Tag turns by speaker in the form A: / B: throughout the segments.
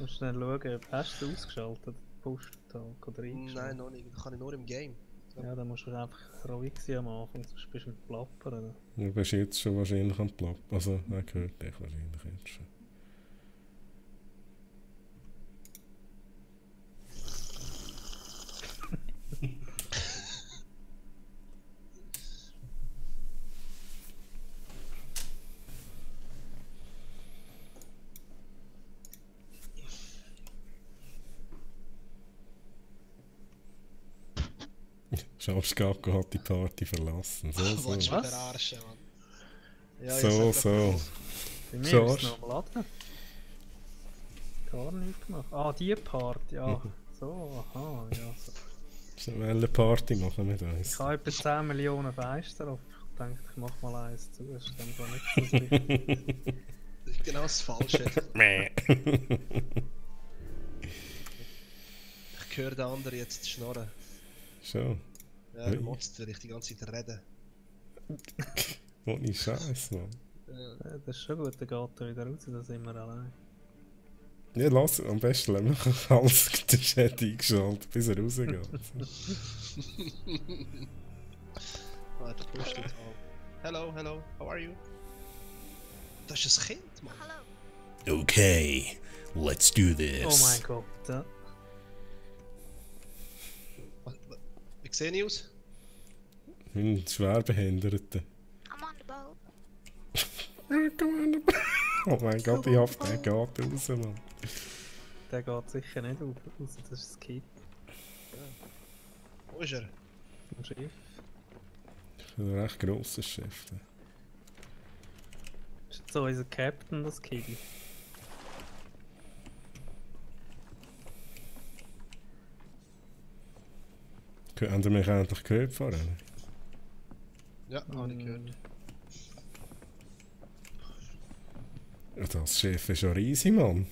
A: Schnell schauen, hast du ausgeschaltet, Push-Talk oder eingeschaltet?
B: Nein, noch nicht. Das kann ich nur im Game.
A: Ja, dann musst du einfach ruhig sein am Anfang, sonst bist du mit Plappern.
C: Du bist jetzt schon wahrscheinlich am Plappern. Also, er hört dich wahrscheinlich jetzt schon. Schafskacke hat die Party verlassen. So, so.
B: Willst du mich verarschen, Mann? Ja,
C: So, so.
A: Bei mir
C: So.
A: ist es noch am Laden. Gar nichts gemacht. Ah, die Party, ja. So, aha, ja. So.
C: So eine Party machen mit uns.
A: Ich habe etwa 10 Millionen Fenster drauf. Ich denke, ich mache mal eins zu. Das ist dann gar nicht so richtig.
B: Das ist genau das Falsche. Ich höre den anderen jetzt schnurren.
C: Schon.
B: Ja, er motzt, weil ich die ganze Zeit rede.
C: Ohne Scheiß, Mann.
B: Ja.
A: Ja, das ist schon gut, dann geht er wieder raus, dann sind wir allein.
C: Ja, lass, am besten lassen wir alles den Chat eingeschaltet, bis er rausgeht.
B: Warte, push it all. Hello, hello, how are you? Das ist ein Kind, Mann.
D: Okay, let's do this.
A: Oh mein Gott, ja.
B: Wie sehe ich aus?
C: Ein Schwerbehinderter.
E: I'm on the boat.
C: Oh mein Gott, ich hoffe, der geht raus, Mann.
A: Der geht sicher nicht raus, das ist das Kind.
B: Wo ist er?
A: Im Schiff.
C: Das ist ein recht grosses Schiff. Da.
A: Ist jetzt so unser Captain, das Kind?
C: Haben Sie mich endlich gehört vorhin?
B: Ja, habe ich gehört.
C: Ja, das Schiff ist schon riesig, Mann.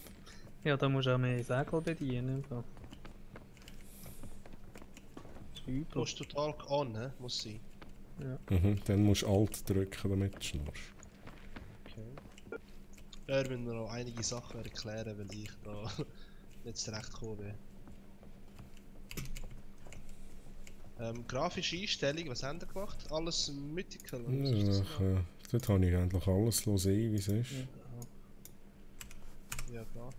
A: Ja, da musst du auch mehr Segel bedienen.
B: Du hast total on, ne? Muss sein.
A: Ja.
C: Mhm, dann musst du Alt drücken, damit du schnurrst.
B: Okay. Ja, wir müssen noch einige Sachen erklären, weil ich da nicht zurechtgekommen bin. Grafische Einstellung, was haben wir gemacht? Alles Mythical?
C: Ja, dort habe ich eigentlich alles sehen, wie es ist.
B: Ja, klar.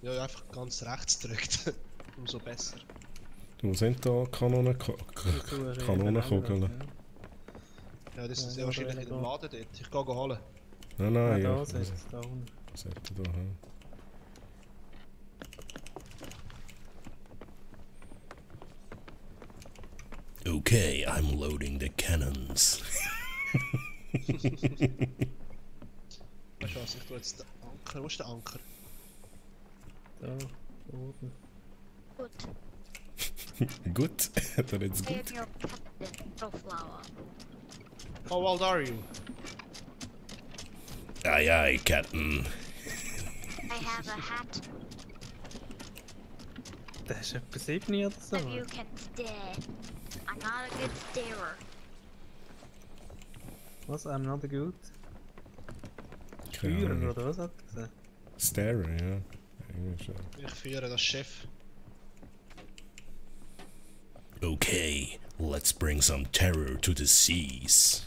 B: Ja, einfach ganz rechts drückt. Umso besser.
C: Wo sind da Kanonenkugeln?
B: Ja, das ist ja wahrscheinlich in dem Laden dort. Ich gehe holen.
C: Nein,
A: Ja,
C: nein,
A: da
C: ja.
A: sitzt es da unten.
C: Sollte da haben.
D: Okay, I'm loading the cannons.
B: Weißt du was, ich tue jetzt den Anker. Wo ist der Anker?
A: Da, oben.
E: Gut.
C: Gut, hat er jetzt gut.
E: Stay in your captain. flower.
B: How old are you?
D: Aye, aye, Captain.
E: I have a hat
A: Der ist etwa 7 oder so.
E: so you can stare. I'm not a good starer.
A: Was? I'm not a good
C: Keine
A: Führer
C: Ahnung.
A: oder was hat er gesagt?
C: Starer, ja. Irgendwie schon.
B: Ich führe das Chef.
D: Okay, let's bring some terror to the seas.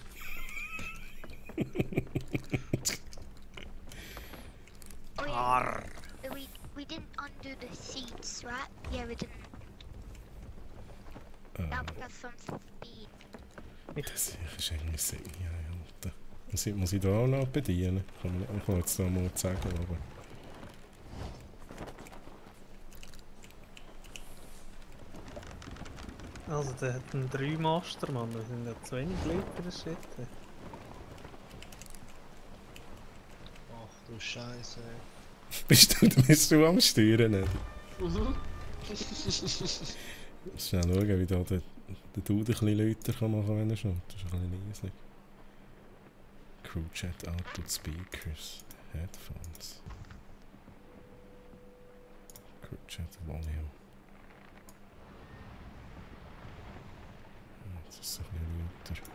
E: Oh yeah. We didn't undo the seats, right? Yeah, we didn't. That was some speed.
C: Das ist irgendwie sehr, ja, Alter. Muss ich da auch noch bedienen? Ich kann jetzt da mal sagen, aber...
A: Also der hat einen 3-Master, Mann. Das sind ja zu wenig Leute für das Shit.
B: Ach du Scheiße.
C: Bist du am Steuern? Nicht? Schnell schauen, wie da der Dude ein bisschen lauter kann machen, wenn er schaut. Das ist ein bisschen leislich. Crewchat Output Speakers. Headphones. Crewchat Volume. Jetzt ist es ein bisschen lauter.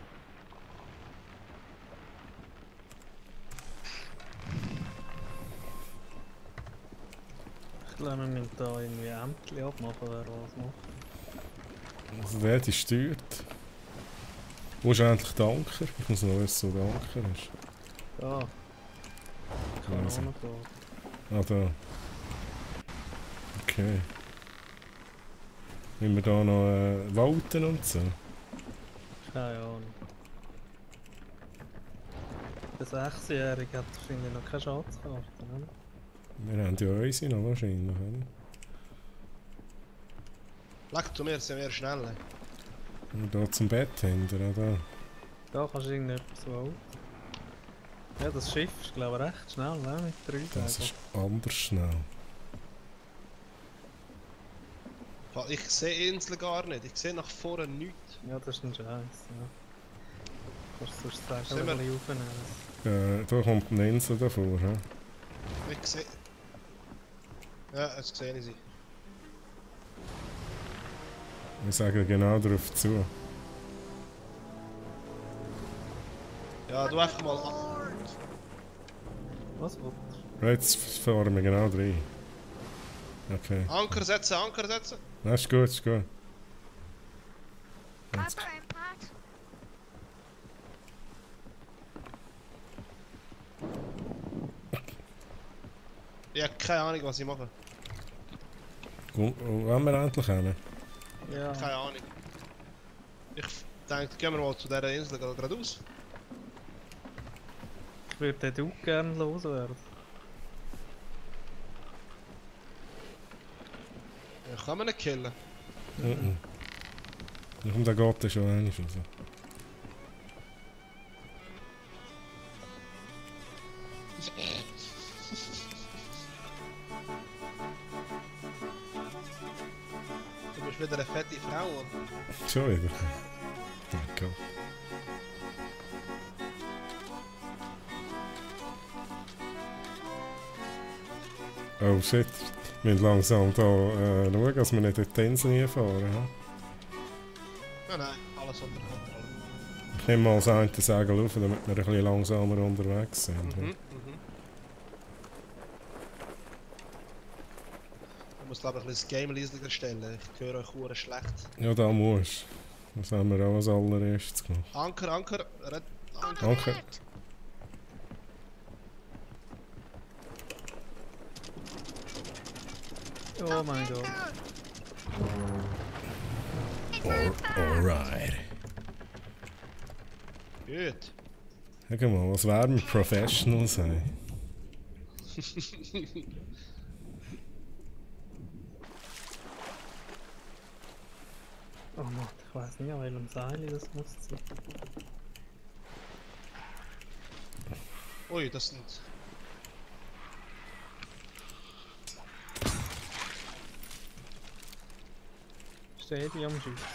A: Ich glaube, wir müssen da irgendwie Ämtchen abmachen, wer was macht.
C: Also der die steuert. Wo ist eigentlich der Anker? Ich muss noch wissen, wo der Anker ist.
A: Da. Kann
C: Also.
A: auch noch da.
C: Ah, da. Okay. Müssen wir da noch walten und so?
A: Keine Ahnung. Der 6-Jährige hat wahrscheinlich noch keine Schatzkarte, oder?
C: Wir haben ja unsere noch wahrscheinlich, oder?
B: Leck du mir, sind wir schneller.
C: Und da zum Bett hinten, oder?
A: Da kannst du irgendetwas bauen. Ja, das Schiff ist glaube ich recht schnell, ne? Mit 3
C: Das ist anders schnell.
B: Ich sehe Insel gar nicht, ich sehe nach vorne nichts.
A: Ja, das ist ein Scheiß, ja. Kannst du sonst sagen,
B: Sind
A: ein
B: wir-
A: bisschen aufnehmen.
C: Da kommt eine Insel davor, hä?
B: Ich sehe... Ja, jetzt sehe ich sie.
C: Wir sagen genau darauf zu.
B: Ja, du einfach mal...
A: Was will
C: Jetzt fahren wir genau rein. Okay.
B: Anker setzen, Anker setzen!
C: Das ist gut, ist gut. Jetzt.
E: Papa and Pat.
B: Ich habe keine Ahnung, was ich mache.
C: Wo wollen wir endlich hin?
A: Ja,
B: Keine Ahnung. Ich denke, gehen wir mal zu dieser Insel geradeaus.
A: ich würde den auch gerne loswerden.
B: Ich kann man nicht killen.
C: Und der geht dann schon einmal raus.
B: Du bist wieder eine fette Frau. Oder?
C: Schon wieder. Danke. Oh shit. Wir müssen langsam da schauen, dass wir nicht in die Insel reinfahren. Ja?
B: Nein, nein, alles unter Kontrolle.
C: Ich nehme mal das eine Segel auf, damit wir ein bisschen langsamer unterwegs sind. Ja.
B: Ich muss glaube ich ein bisschen das Game leislicher stellen. Ich höre euch hure schlecht.
C: Ja, da musst du. Das haben wir auch als allererstes gemacht.
B: Anker, Anker, Anker.
C: Danke.
A: Oh mein Gott.
D: Alright.
B: Gut.
C: Sag mal, was wären wir Professionals haben?
A: Oh Mann, ich weiß nicht, an welchem Seil ich das muss ziehen.
B: Ui, das sind...
A: Steht die am Schiff.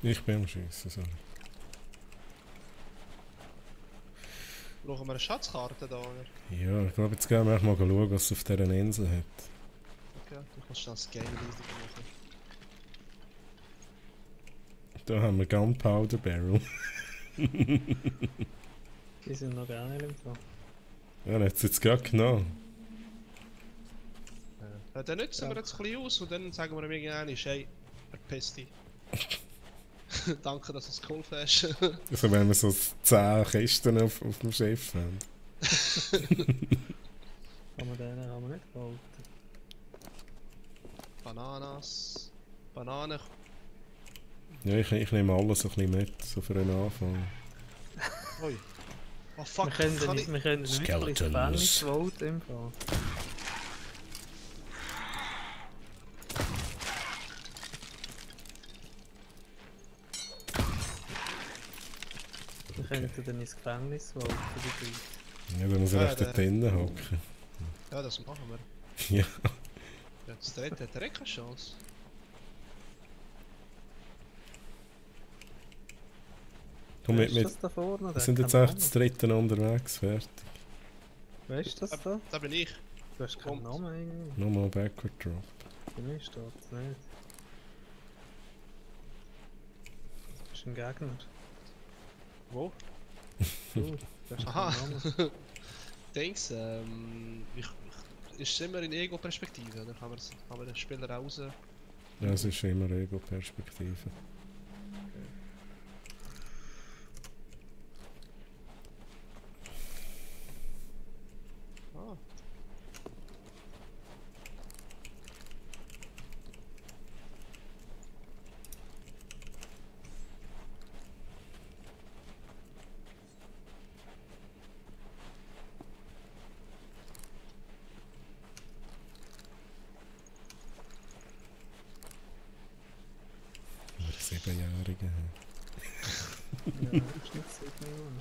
C: Ich bin am Schiessen, sorry.
B: Brauchen wir eine Schatzkarte da, oder?
C: Ja, ich glaube, jetzt gehen wir mal schauen, was es auf dieser Insel hat.
B: Okay, du kannst schnell das Game riesiger machen.
C: Da haben wir Gunpowder Barrel.
A: Die sind noch geil im Fall.
C: Ja, dann hat es jetzt gerade genommen.
B: Dann nutzen wir jetzt ein bisschen aus und dann sagen wir ihm irgendwann, hey, verpiss dich. Danke, dass du es geholfen hast.
C: Also wenn wir so 10 Kisten auf dem Schiff haben.
A: Haben wir nicht gehalten.
B: Bananas. Bananen.
C: Ja, ich nehme alles ein bisschen mit, so für den Anfang.
B: Ui. Oh fuck,
A: Wir können
B: kann
A: nicht
B: ich...
A: wirklich
D: Skeletons.
A: Spanisch Vote im Fall. Wir könnten dann ins Gefängnis voten für die Leute.
C: Ja, dann muss er
B: Ja,
C: echt dort
B: der-
C: drinnen hocken.
B: Ja, das machen wir.
C: Ja.
B: Ja, das dritte hat er eh keine Chance.
C: Komm
A: Wer
C: mit,
A: ist
C: mit.
A: das da vorne?
C: Wir
A: Der
C: sind
A: hat
C: jetzt
A: keinen
C: echt das dritte unterwegs, fertig.
A: Namen. Wer ist das da?
B: Da bin ich.
A: Du hast keinen
B: Kommt.
A: Namen irgendwie.
C: Nochmal Backward Drop.
A: Bei mir steht es nicht. Das ist ein Gegner.
B: Wo?
A: Du hast
B: Aha.
A: keinen Namen.
B: Dings, ist immer in Ego-Perspektive, oder kann man den Spieler raus...
C: Ja, es ist immer Ego-Perspektive.
B: Ah.
C: Oder 7-Jährige.
A: Ja, das ist nicht so genau.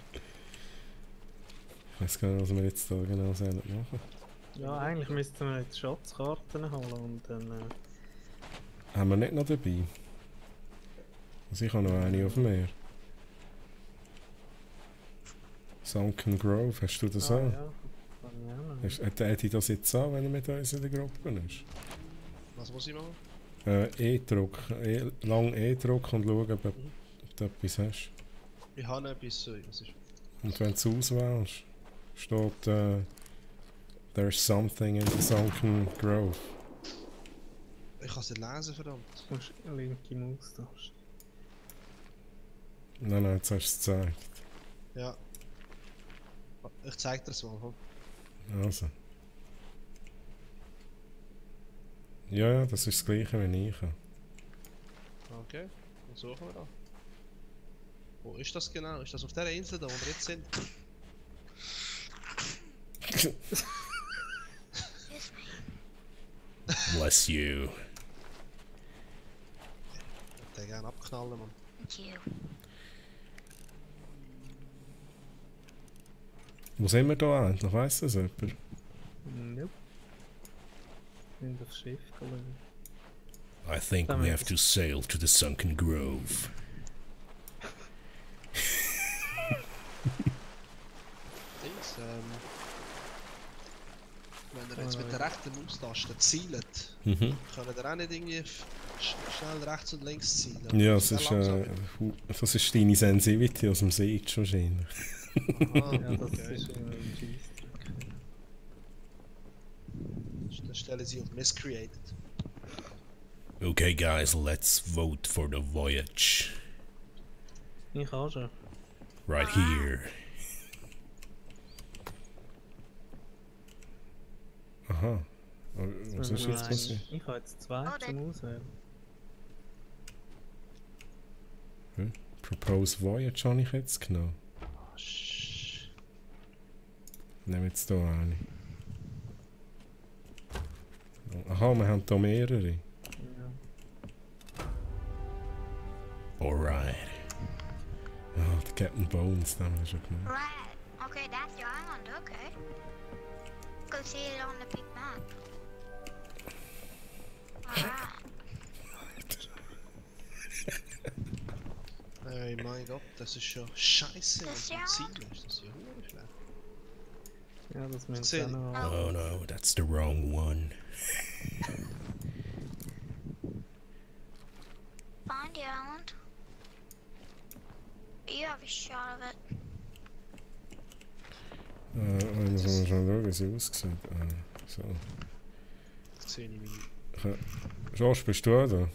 C: Ich weiß gar nicht, was wir jetzt da genau sollen machen.
A: Ja, eigentlich müssten wir jetzt Schatzkarten holen und dann...
C: Haben wir nicht noch dabei? Also ich habe noch eine auf dem Meer. Sunken Grove, hast du das
A: ah,
C: auch?
A: ja, kann ich auch noch.
C: Hat Eddie das jetzt auch, wenn er mit uns in der Gruppe ist?
B: Was muss ich machen?
C: E-Druck. Lang E-Druck und schauen, ob du etwas hast.
B: Ich habe etwas... Was ist...
C: Und wenn du es auswählst, steht There's something in the Sunken Grove.
B: Ich kann es nicht lesen, verdammt.
A: Du musst linke Maustaste.
C: Nein, jetzt hast du es gezeigt.
B: Ja. Ich zeig dir es mal. Komm.
C: Also. Ja, das ist das gleiche wie ich habe.
B: Okay, dann suchen wir da. Wo ist das genau? Ist das auf der Insel da, wo wir jetzt sind?
D: Bless you.
B: Ich würde den gerne abknallen, Mann.
E: Thank you.
C: Wo sind wir da eigentlich? Weiss das jemand?
A: Nope. Wir sind aufs Schiff gelandet.
D: I think we have to sail to the sunken grove.
B: Dings, wenn ihr jetzt mit der rechten Maustaste zielt,
C: Mhm.
B: können ihr auch nicht irgendwie schnell rechts und links zielen.
C: Ja,
B: Das
C: das ist,
B: langsam.
C: das ist deine Sensitivity aus dem Siege wahrscheinlich.
B: Aha,
A: Ja, das
B: okay.
A: ist ein Scheissdreck.
B: Dann stellen sie auf Miscreated.
D: Okay, guys, let's vote for the voyage.
A: Ich auch schon.
D: Right here.
C: Aha. Was ist
A: Wenn wir
C: jetzt
A: noch
C: passiert?
A: Ich habe jetzt zwei
E: Oh,
A: zum Auswählen.
C: Propose Voyage habe ich jetzt genommen.
B: Ah, sch-
C: Nehmen wir jetzt hier eine. Aha, wir haben hier mehrere.
A: Ja.
D: Alright.
C: Ah, der Captain Bones, den haben wir schon genommen.
E: Right. Okay, that's your island. Okay. Go see it on the big map. Alright.
B: mein Gott, das ist ja scheiße.
E: Das
B: Wenn
E: ja.
B: es Ziel ist, das ist ja hure schlecht.
A: Ja, das müssen
B: Erzähl.
A: wir auch noch.
D: Oh no, that's the wrong one.
E: Find the island. You have a shot of it.
C: Muss man schon schauen, wie sie aussieht. So.
B: Das sehe ich nicht.
C: Josh, bist du da?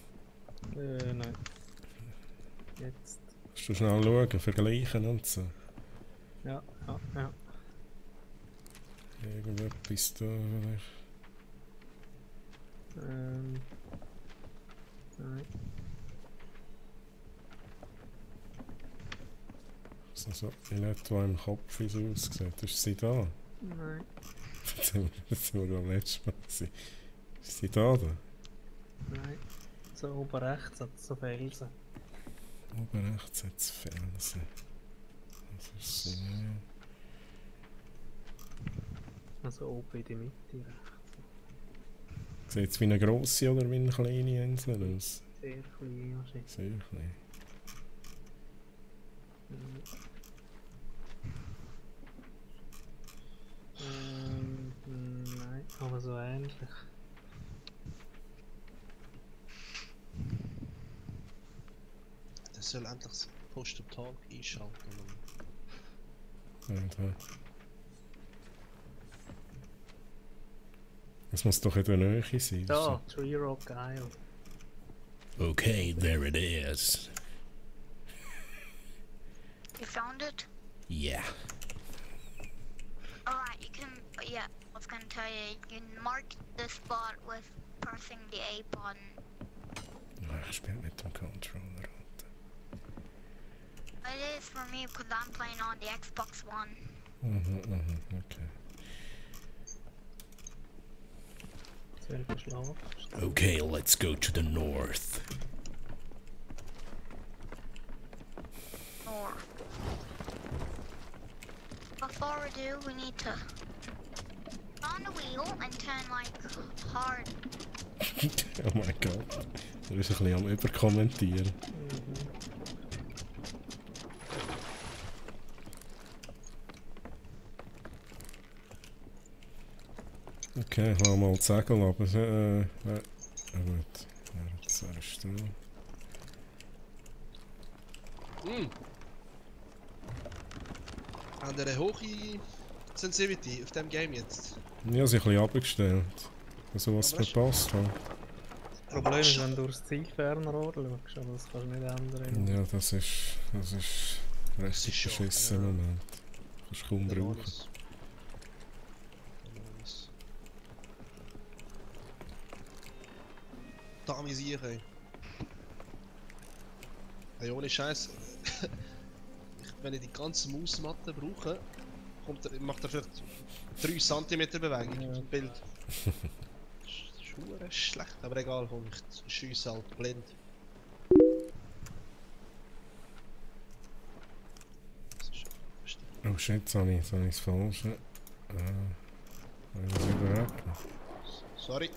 A: Nein. Jetzt.
C: Kannst du schnell schauen, vergleichen und so?
A: Ja, ja, ja.
C: Irgendetwas da vielleicht?
A: Nein.
C: Also so in etwa im Kopf, wie sie aussieht. Ist sie da?
A: Nein.
C: Das sind wir am letzten Mal gewesen. Ist sie da?
A: Nein. So oben rechts hat es so Felsen.
C: Oben rechts hat es Felsen. Was ist sie?
A: Also oben in der Mitte rechts.
C: Sieht es wie eine grosse oder wie eine kleine Insel aus?
A: Sehr klein wahrscheinlich.
C: Sehr klein.
A: Nein, aber so ähnlich.
B: Das soll endlich das Post-Talk einschalten.
C: Ja, da. Es muss doch in der Nähe sein.
A: Da, Tree Rock Isle.
D: Okay, there it is.
E: You found it?
D: Yeah.
E: Alright, you can. Yeah, I was gonna tell you, you can mark the spot with pressing the A button.
C: Ich spiele mit dem Controller.
E: It is for me because I'm playing on the Xbox One.
C: Okay.
A: Sehr geschlafen.
D: Okay, let's go to the north.
E: Or before we do, we need to on the wheel and turn like hard.
C: Oh mein Gott. Er ist ein bisschen am Überkommentieren. Okay, ich lasse mal die Segel ab. Gut. Jetzt ist dran.
B: Haben wir eine hohe Sensitivity auf dem Game jetzt?
C: Ich habe sie ein bisschen abgestellt. Also was
B: Aber das-
C: verpasst habe.
A: Das Problem ist, wenn du durchs Zielfernrohr schaust, aber das kannst du nicht ändern.
C: Ja, das ist richtig
B: schon,
C: beschissen im
B: ja.
C: Moment. Kannst du kaum brauchen.
B: Da amüsieren. Hey, ohne Scheiß. Wenn ich die ganze Mausmatte brauche, macht er vielleicht 3 cm Bewegung
A: Ja.
B: im Bild. Das ist verdammt schlecht, aber egal, komm, ich schiesse halt blind. Das ist verstehe.
C: Oh shit, jetzt habe ich das Falsche. Ich muss überrechnen.
B: Sorry.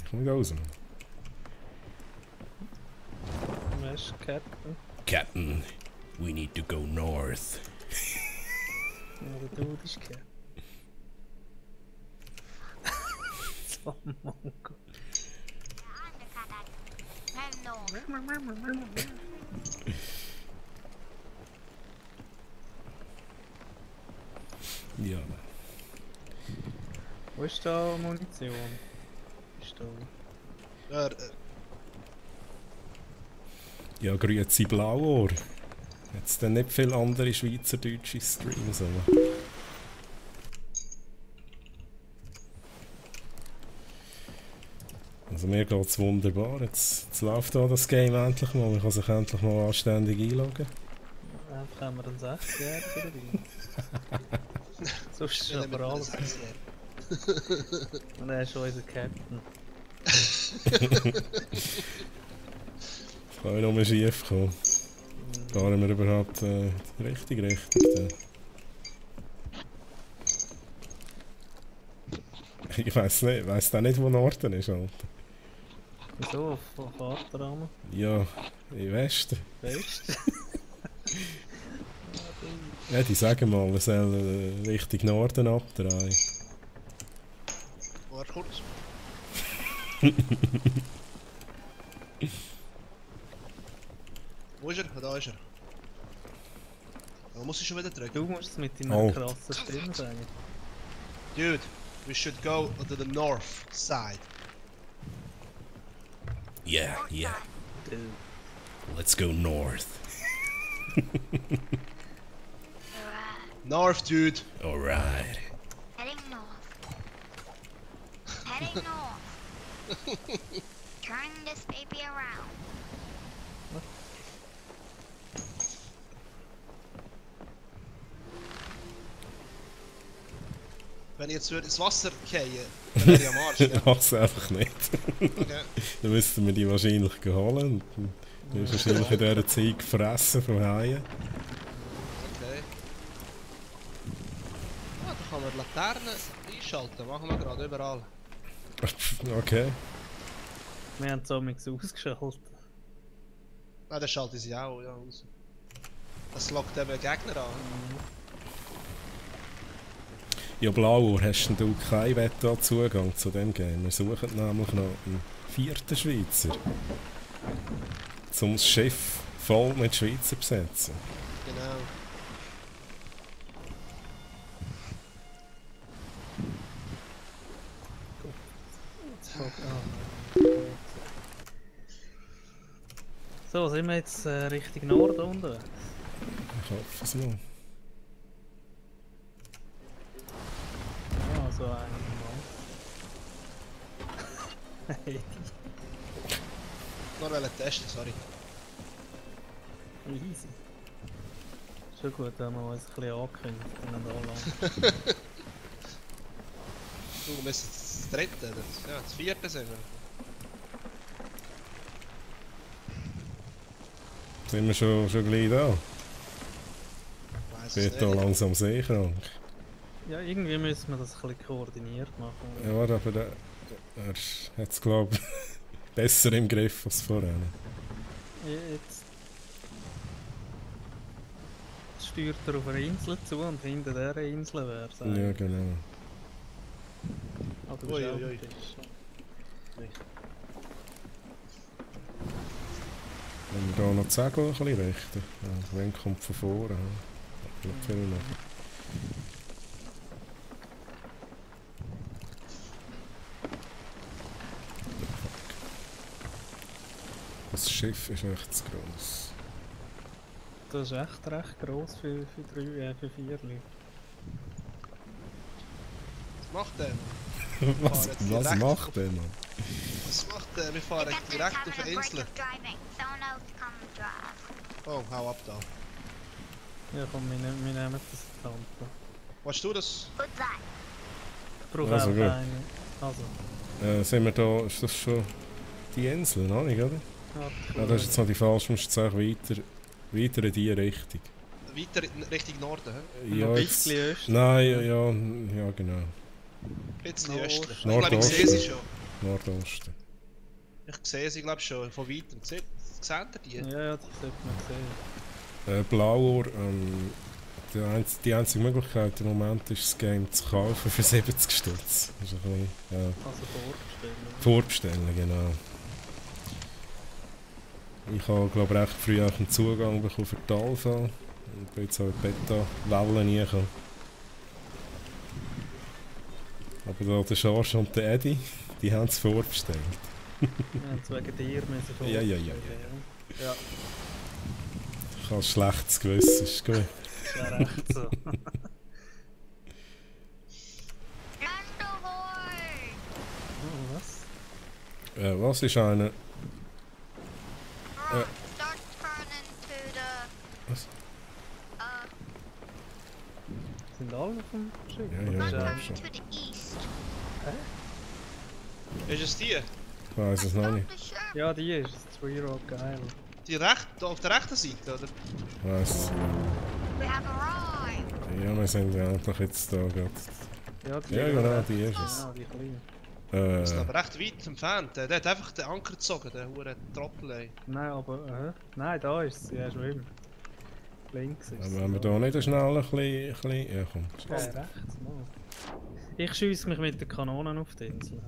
C: Ich komme nicht raus.
A: Weißt du, Captain?
D: Captain, we need to go north.
A: Ja, der Dude ist Captain. So, Mongo.
E: No.
C: Ja.
A: Wo ist da Munition? Ist da.
C: Ja, grüezi Blauohr. Jetzt dann nicht viele andere schweizerdeutsche Streams, aber. Also mir geht's wunderbar. Jetzt läuft da das Game endlich mal. Man kann sich endlich mal anständig einloggen.
A: Einfach haben wir einen 6-Jährigen dabei. Sonst ist aber alles. Und er ist schon unser Captain.
C: Das kann ja nur schief kommen. Fahren wir überhaupt die richtige Richtung? Ich weiss nicht wo Norden ist, Alter.
A: Wieso? Wo fährt er an?
C: Ja, im Westen.
A: Weißt du?
C: Ja, die sagen mal, wir sollen Richtung Norden abdrehen.
B: Warte kurz. Wo ist er? Da ist er. Da muss ich schon wieder drücken.
A: Du musst es mit deiner
C: Oh.
A: krassen Stimme sagen.
B: Dude, we should go to the north side.
D: Yeah, yeah.
A: Du.
D: Let's go north.
E: Alright.
B: North, dude.
D: Alright.
E: Heading north. Heading north. Turn this baby around.
B: Wenn ich jetzt ins Wasser fallen, dann wäre ich am Arsch. Ja.
C: Mach's einfach nicht.
B: Okay.
C: Dann müssten wir die wahrscheinlich holen. Und dann ist wahrscheinlich in dieser Zeit gefressen vom Haien.
B: Okay. Ah, da kann man Laternen einschalten. Machen wir gerade überall.
C: Okay.
A: Wir haben es amigs ausgeschaltet.
B: Nein, das schalten sie auch ja, aus. Das lockt eben Gegner an.
C: Ja, Blauohr, hast denn du keinen Beta-Zugang zu dem Game? Wir suchen nämlich noch einen 4. Schweizer. Um das Schiff voll mit Schweizer besetzen.
B: Genau.
A: So, sind wir jetzt Richtung Norden unterwegs?
C: Ich hoffe es mal.
A: Ah, so einen Mann. Hey,
B: Nur wollen testen, sorry.
A: easy. Schon gut, wenn wir uns ein bisschen angekündigt haben. Da lang.
B: Du, wir müssen das dritte, das 4. sind wir.
C: Sind wir schon gleich da?
B: Weiss es
C: Wird da
B: nicht.
C: langsam seekrank.
A: Ja, irgendwie müssen wir das ein bisschen koordiniert machen.
C: Ja, warte, aber er hat es, glaube ich, besser im Griff als vorher.
A: Jetzt steuert er auf eine Insel zu und hinter dieser Insel wäre es
C: Ja, genau.
A: Ah, du bist
B: Ui,
A: auch
B: ui,
A: auf
B: ui.
A: dem Tisch. Richtig.
C: Wenn wir hier noch die Segel ein bisschen richten. Ja, der Wind kommt von vorne. Nicht viel mehr. Das Schiff ist echt zu gross.
A: Das ist echt recht gross für 4 Leute.
B: Was macht der?
C: Was macht der noch?
B: Was macht der? Wir fahren
E: The
B: direkt
E: captain's
B: auf
E: having
B: die
E: a break
B: Insel.
E: of driving. Someone else come drive.
B: Oh, hau ab da.
A: Ja komm, wir nehmen das in die Hand.
B: Willst du das?
E: What's that?
A: Ich brauche
C: Also
A: auch
C: gut.
A: eine. Also,
C: Sind wir da, ist das schon die Insel, noch nicht, oder? Ja, das ist jetzt noch die falsche, musst du jetzt weiter in die Richtung.
B: Weiter Richtung Norden, hä?
C: Ja,
A: ein
C: jetzt,
A: bisschen östlich.
C: nein, ja, genau.
B: Ein bisschen
A: Nordost.
B: östlich. Ich glaube, ich sehe sie schon.
C: Nordosten.
B: Ich sehe sie, glaube ich, schon von weitem. Seht ihr die?
A: Ja, das sollte man sehen.
C: Blauohr, die einzige Möglichkeit im Moment ist, das Game zu kaufen für 70 Stutz. Das ist ein bisschen, ja,
A: Also vorbestellen.
C: vorbestellen, genau. Ich habe, glaube ich, recht früh auch einen Zugang bekommen für die Alpha. Und bin jetzt auch in die Beta-Wellen reingekommen. Aber da der Schorsch und der Eddie, die haben es vorbestellt.
A: Wir haben es wegen dir müssen
C: Ja, ja, ja,
A: vorbestellen. Ja,
C: Ich habe ein schlechtes Gewissen, ist gut.
A: das wäre echt so.
E: Land ahoy!
A: Oh, was?
C: Was ist eine...
E: Start turning to the...
C: Was?
A: Sind alle auf dem Schiff?
C: Ja, ja,
A: Oder ist
C: ja.
A: einer-
E: turning to the east.
B: Ist es die?
C: Ich weiss es noch nicht.
E: The ship.
A: Ja, die ist es. 3 Rock Island.
B: Die da auf der rechten Seite, oder?
C: Ich weiss es.
E: We have arrived.
C: Ja, wir sind ja endlich jetzt da gerade.
A: Ja, die
C: Ja,
A: ist
C: genau,
A: rechts.
C: die ist es.
A: Genau, die kleine.
B: Wir sind aber recht weit entfernt. Der hat einfach den Anker gezogen, der hure Trottel, ey.
A: Nein, aber... nein, da ist sie. Ja, schon immer. Links ist
C: Aber
A: sie.
C: wenn wir da nicht schnell ein bisschen... Ja, komm.
A: Ja, rechts, mal. Ich schiesse mich mit den Kanonen auf die Insel.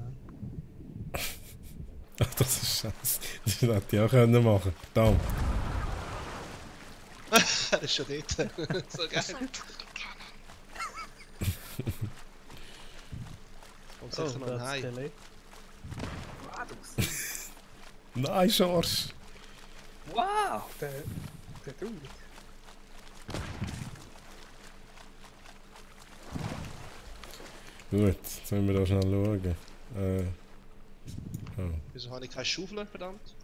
C: Ach, das ist scheiße. Das hätte ich auch können machen. Verdammt.
B: Er ist schon dort. So geil.
E: So to the cannon.
B: Und
A: Oh,
B: sicher noch ein
A: das
B: Hai.
A: Skelett.
C: Nein, Schorsch.
A: Wow! Der Dude.
C: Gut, jetzt müssen wir da schnell schauen. Oh.
B: Wieso habe ich keine Schaufel, verdammt?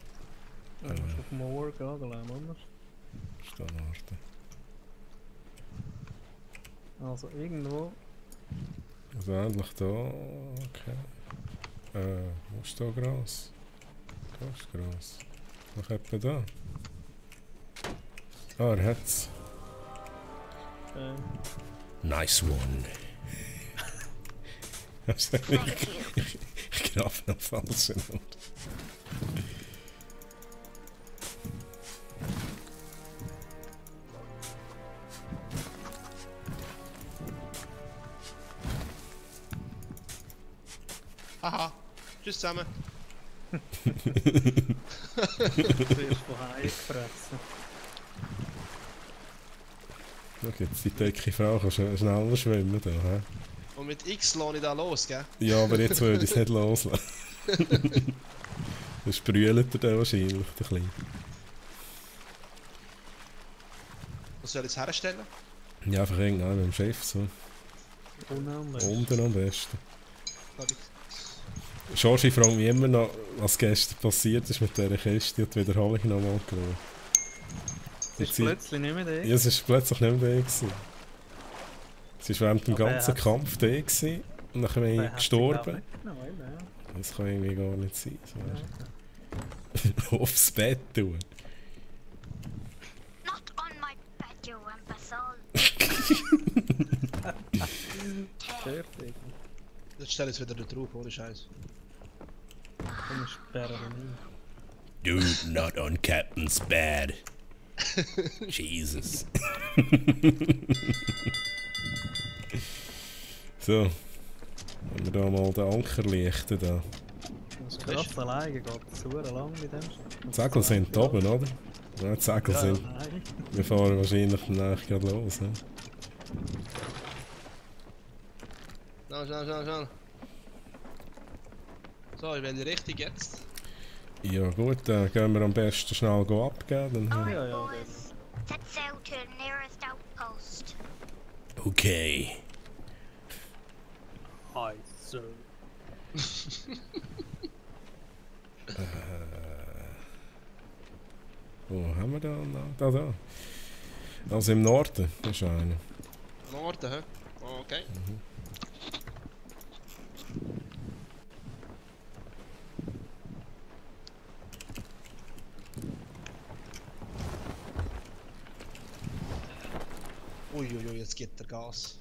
A: Du musst auf Moor gehen, oder anders.
C: Stehen warten.
A: Also irgendwo...
C: Also endlich da. Okay. Wo ist da Gras? Da ist Gras. Noch etwa da. Ah, er hat's.
D: Nice one.
E: Thank you.
C: Ich graf noch falsch in.
B: Haha. Tschüss zusammen.
A: Du wirst von Haien gefressen.
C: Da gibt's die dicke Frau, kannst du schneller schwimmen da, hä?
B: Und mit X lohne ich da los, gell?
C: Ja, aber jetzt würde ich es nicht loslassen. Das sprüht er dann wahrscheinlich, der Kleine.
B: Was soll ich jetzt herstellen?
C: Ja, einfach irgendwann mit dem Chef so. Unten am besten.
B: Glaub ich.
C: Georgie fragt mich immer noch, was gestern passiert ist mit dieser Kiste und die Wiederholung nochmal geschaut.
A: Ist plötzlich nicht mehr da.
C: Ja, es war plötzlich nicht mehr da. Gewesen. Es war während dem
A: Aber er
C: ganzen
A: hat's-
C: Kampf da gewesen, und dann bin
A: Der
C: ich
A: hat sich
C: gestorben.
A: auch mitgenommen, eben, ja.
C: Das kann irgendwie gar nicht sein. So. Aufs Bett tun.
E: Not on my bed, you imbecile.
A: Stört irgendwie.
B: Jetzt stelle ich es wieder da drauf, ohne Scheiß.
A: Komm, sperren wir nicht.
D: Dude, not on Captain's bed. Jesus.
C: So. Wenn wir da mal den Anker lichten. Da.
A: Das ist krass alleine, geht es super lang mit dem Schiff.
C: Die Segel sind da oben, oder? Ja, die Segel
A: Ja,
C: sind.
A: nein.
C: Wir fahren wahrscheinlich danach gerade los. Ne?
B: Schnell. So, in welche Richtung jetzt?
C: Ja gut, dann gehen wir am besten schnell abgeben. Dann,
E: Alright,
A: Ja, ja,
E: boys. Set sail to the nearest outpost.
D: Okay.
A: Hi, Sir.
C: Wo haben wir da? Da. Also im Norden, das ist einer.
B: Norden, hä? Okay. Uiuiui, jetzt geht der Gas.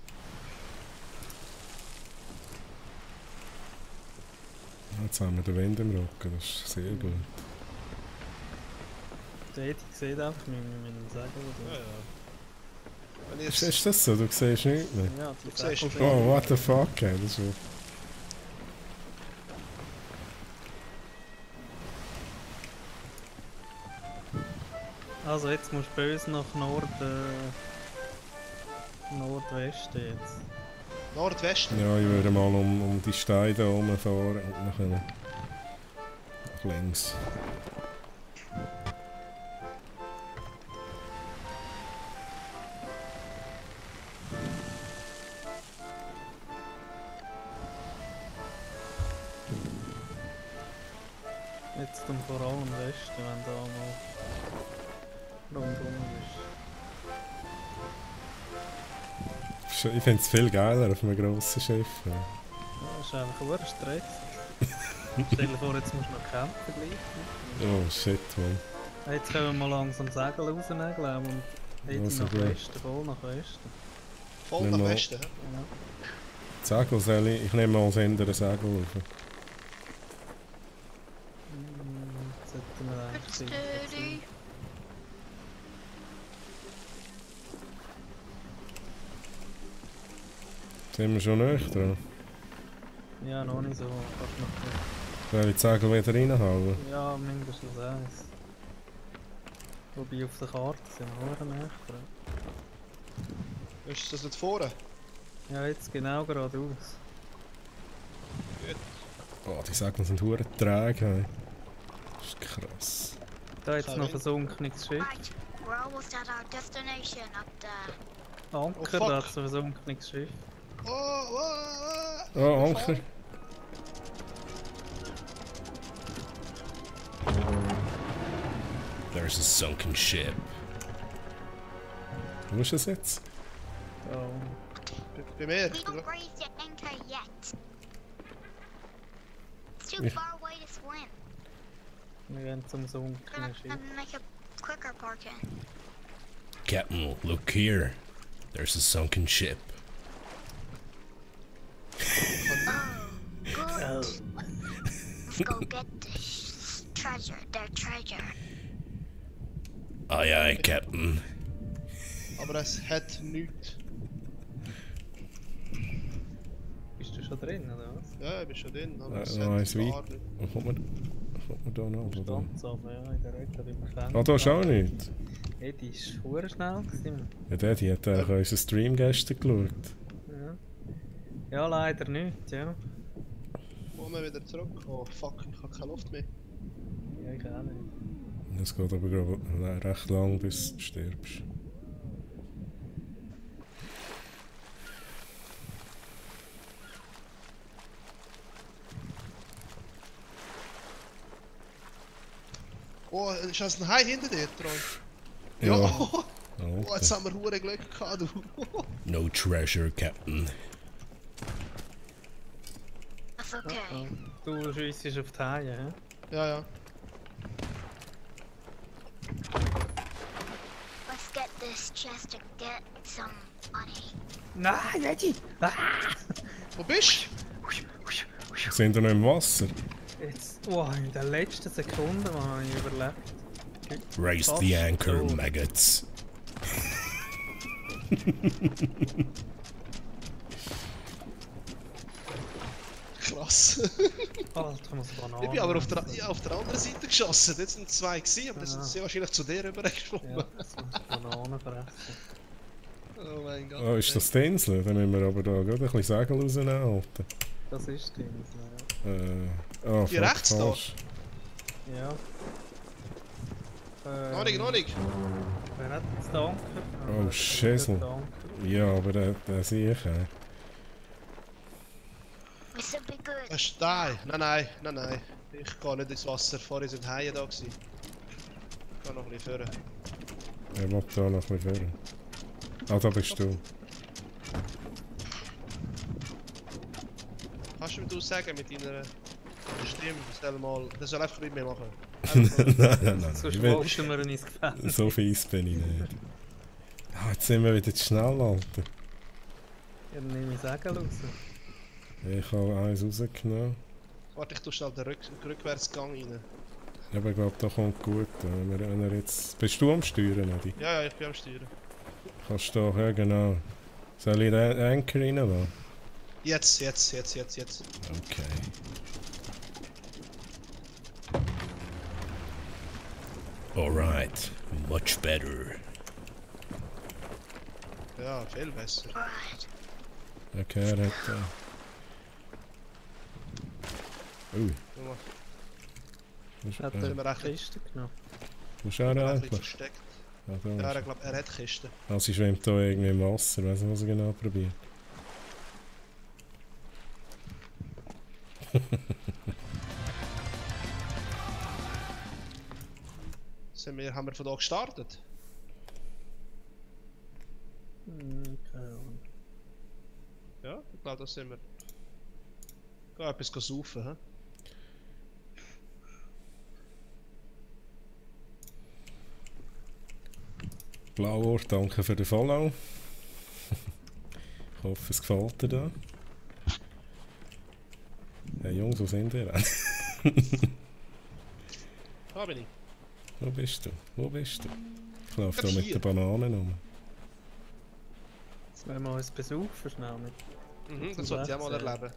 C: Jetzt haben wir den Wind im Rücken, das ist sehr gut.
A: Der sieht einfach mit dem Segel. Oder?
B: Wenn ich
C: Ist das so? Du siehst nichts mehr?
A: Ja, die
B: Du siehst
A: Segel
C: Oh, what the fuck, ey, das ist...
A: Also jetzt musst du bei uns nach Nordwesten jetzt.
B: Nordwesten?
C: Ja, ich würde mal um die Steine da rumfahren und nachher nach links.
A: Jetzt und vor allem Westen, wenn da mal rundum bist.
C: Ich finde es viel geiler auf einem grossen Schiff. Ja.
A: Ja, das ist einfach ein Stress. Stell dir vor, jetzt musst du noch kämpfen gleich.
C: Oh shit, man.
A: Jetzt können wir mal langsam Segel rausnehmen, glaube ich, und jetzt
C: Also
A: nach
C: gut.
A: Westen, voll nach Westen.
B: Voll
C: Nimm
B: nach
C: mal.
B: Westen, hä?
A: Ja.
C: Segel soll ich nehme mal das hintere Segel auf.
A: Jetzt sollten wir eigentlich
E: It's
A: sicher
E: dirty.
A: sein.
C: Sind wir schon näher dran?
A: Ja, noch nicht so. Fast noch nicht.
C: Soll ich die Segel wieder reinhauen?
A: Ja, mindestens eins. Wobei auf der Karte sind wir noch näher dran.
B: Ist das nicht vorne?
A: Ja, jetzt genau geradeaus.
C: Oh, die Segel sind hure träge. Hey. Das ist krass.
A: Da jetzt noch
B: Karin?
A: versunkenes Schiff.
E: Right, we're almost at our destination up there.
A: Anker,
B: fuck.
A: da hat so ein versunkenes Schiff.
C: Oh, Anker.
D: There's a sunken ship.
C: Wo ist das jetzt?
A: Oh.
B: Bei mir.
E: We don't raise the anchor yet. It's too
C: Yeah.
E: far away to swim.
A: Wir gehen zum
E: We're
A: versunkenen Schiff.
E: gonna make a quicker parking.
D: Captain, look here. There's a sunken ship.
E: Oh, good.
A: Oh.
E: Let's go get their treasure.
D: Aye, aye, Captain.
B: Aber es hat nichts.
A: Bist du schon drin, oder was?
B: Ja, ich bin schon drin. Aber es
C: noch
B: hat
C: eins
B: gar
C: weit.
B: nichts.
C: Wo kommt man da noch? Oder da?
A: Ganz oben, ja, in der Ecke beim Fenster.
C: Ah, da ist auch nichts.
A: Hey, die ist verdammt schnell gewesen.
C: Ja, die hat eigentlich unseren Stream gestern geschaut.
A: Ja. Ja, leider nicht, ja.
B: Wollen wir wieder zurück? Oh fuck, ich habe keine Luft mehr.
A: Ja, ich auch nicht.
C: Das geht aber glaub, recht lang, bis du stirbst.
B: Oh, ist das ein Hai hinter dir, Troy?
C: Ja.
B: Oh,
C: Alter.
B: jetzt haben wir hure Glück gehabt, du.
D: No treasure, Captain.
E: That's okay.
A: Oh. Du schiessest auf die Haie, hä?
B: Ja, ja.
E: Let's get this chest to get some money.
A: Nein, Eddie! Ah!
B: Wo bist
C: Sind wir noch im Wasser?
A: Jetzt, wow, in der letzten Sekunde habe ich überlebt.
D: Raise
A: Fast
D: the anchor,
A: tot.
D: maggots.
B: du? Krass.
A: Alter, ich muss Bananen.
B: Ich bin aber auf der
A: essen.
B: anderen Seite geschossen. Dort sind zwei gewesen, aber dann sind
A: Ah.
B: sie wahrscheinlich zu dir rübergeschwommen.
A: Ja, jetzt muss ich Bananen fressen.
B: Oh mein Gott.
C: Oh, ist das die Insel? Dann müssen wir aber da gerade ein bisschen Segel rausnehmen, Alter.
A: Das ist die Insel,
C: Oh,
B: Die rechts da?
C: falsch.
A: ja. Ja.
B: Noch nicht, noch nicht.
A: Wer hat jetzt den Anker?
C: Oh, Schissel.
A: Der Anker.
C: Ja, aber der sehe ich.
E: This will be good.
B: Das ist nein, nein, nein, nein, nein. Ich gehe nicht ins Wasser. Vorher sind Haie da gewesen. Ich gehe noch ein bisschen führen.
C: Ich will da noch ein bisschen führen. Ah, da bist du.
B: Kannst du mir sagen mit deiner Stimme? Das soll einfach mit mir machen.
C: Nein.
A: Sonst
C: Ich bin,
A: wollten wir ihn ins Gefängnis.
C: so fies bin ich nicht. Ah, jetzt sind wir wieder zu schnell, Alter.
A: Ja, dann nehme ich Segel raus.
C: Ich habe eins rausgenommen.
B: Warte, ich tue schnell den Rückwärtsgang rein.
C: Aber ich glaube, da kommt gut. Wenn er jetzt... Bist du am Steuern, Edi?
B: Ja, ja, ich bin am Steuern.
C: Kannst du da, ja genau. Soll ich den Anker reinlassen?
B: Jetzt.
C: Okay.
D: Alright, much better.
B: Ja, viel besser.
E: Right.
C: Okay, er hat... Ui.
B: Guck mal,
A: Hat
B: Sind
A: er
B: wir
A: die
B: recht-
A: Kiste genommen?
C: Wo ist er
B: ein bisschen
C: eigentlich?
B: versteckt.
C: Ah, da
B: Ja,
C: ist
B: ich glaube, er hat Kisten.
C: er. Sie schwimmt hier irgendwie im Wasser. Ich weiß nicht, was er genau probiert.
B: Haben wir von da gestartet?
A: Keine Ahnung.
B: Ja, ich glaube, da sind wir. Geh etwas saufen, hä?
C: Blauohr, danke für den Follow. Ich hoffe, es gefällt dir da. Hey Jungs, wo sind ihr?
B: Da bin ich.
C: Wo bist du? Wo bist du? Ich laufe da
B: Hier.
C: mit den Bananen um.
A: Jetzt wollen wir uns besaufen schnell mit.
B: Mhm, das sollte ich auch mal erleben.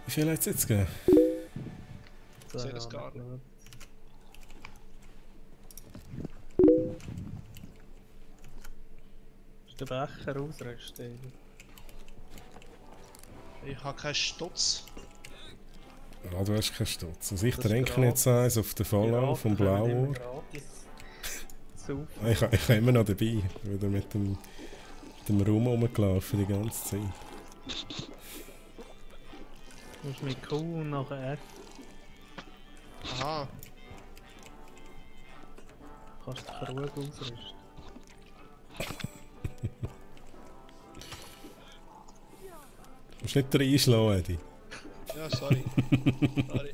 C: Wie viel hat es jetzt gegeben?
A: So,
B: sehe das gar nicht.
A: Ist der Becher ausrüsten?
B: Ich habe keinen Stutz.
C: Ah, du hast keinen Stutz. Also ich
A: Das ist
C: trinke
A: gratis.
C: jetzt eins auf den Volllauf vom Blauohr.
A: Saufen.
C: Ich habe immer noch dabei. Wieder mit dem Raum rumgelaufen die ganze Zeit.
A: Du musst mit Q und nachher F.
B: Aha.
A: Kannst du den Krug ausrüsten.
C: Du musst nicht reinschlagen, Eddie.
B: Ja, sorry. Sorry.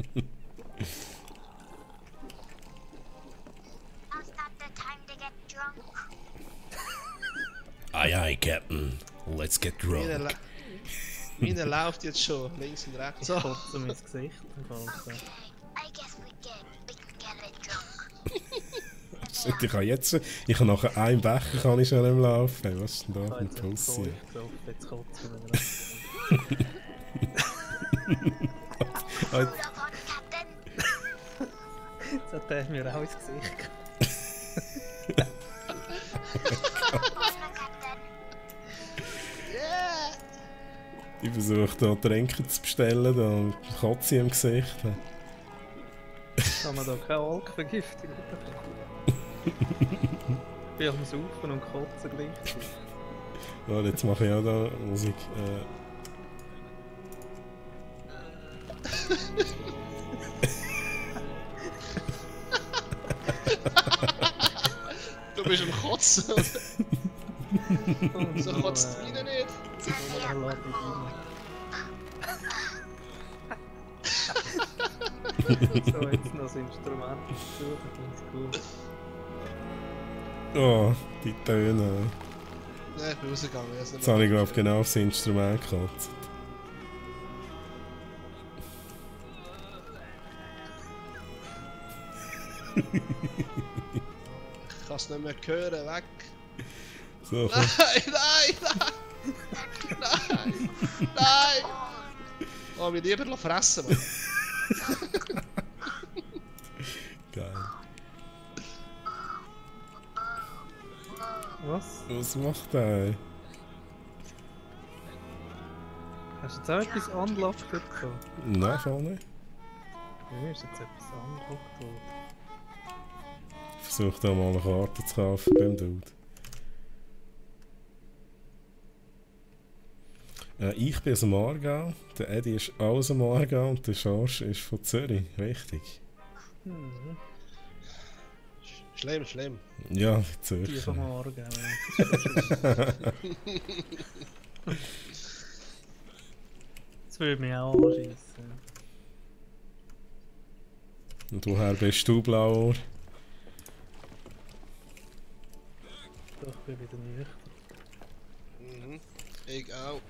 E: Now's not the time to get drunk.
D: Aye, aye, Captain. Let's get
B: Meine,
D: drunk.
B: meine läuft jetzt schon links und rechts.
A: Ich
B: So.
A: kotze mir ins Gesicht. im Fall, so.
E: Okay, I guess we can get it drunk.
C: Shit, ich kann nachher einen Becher kann ich schon im Laufen. Hey, was ist denn da
A: Ich habe
C: mit
A: jetzt
C: Pussy?
A: Zeug gesoffen, jetzt kotze ich mir
E: Hold up on, Captain.
A: Jetzt hat er mir auch ins Gesicht gekommen.
E: Hold up on, Captain.
C: Ich versuche da Trinken zu bestellen, da Kotze im Gesicht.
A: Kann man da keine Alkvergiftung bekommen? Ich bin am Saufen und Kotzen gleichzeitig.
C: Ja, jetzt mache ich auch da Musik.
B: Du bist am Kotzen.
A: Und
B: So kotzt die Mine nicht.
A: dann lade ich rein. So, jetzt noch das Instrument dazu, das ist gut.
C: Oh, die Töne.
B: Nein, ich bin rausgegangen.
C: Jetzt habe ich glaube genau aufs Instrument gekotzt.
B: Ich kann es nicht mehr hören, weg.
C: So, komm.
B: Nein! Nein! Nein! Oh, mich lieber fressen, Mann.
C: Geil.
A: Was?
C: Was macht der?
A: Hast du jetzt auch etwas unlocked bekommen?
C: Nein, voll nicht.
A: Ja, ist jetzt etwas unlocked worden.
C: Ich versuche da mal eine Karte zu kaufen beim Dude. Ich bin aus dem Aargau, der Eddie ist auch aus dem Aargau und der Schorsch ist von Zürich, richtig?
A: Mhm.
B: Schlimm, schlimm.
C: Ja, die
A: Die
C: Zürcher.
A: vom Morgen. Das würde mich auch anschiessen.
C: Und woher bist du, Blauohr?
A: Doch, ich bin wieder nüchtern.
B: Mhm. Ich auch.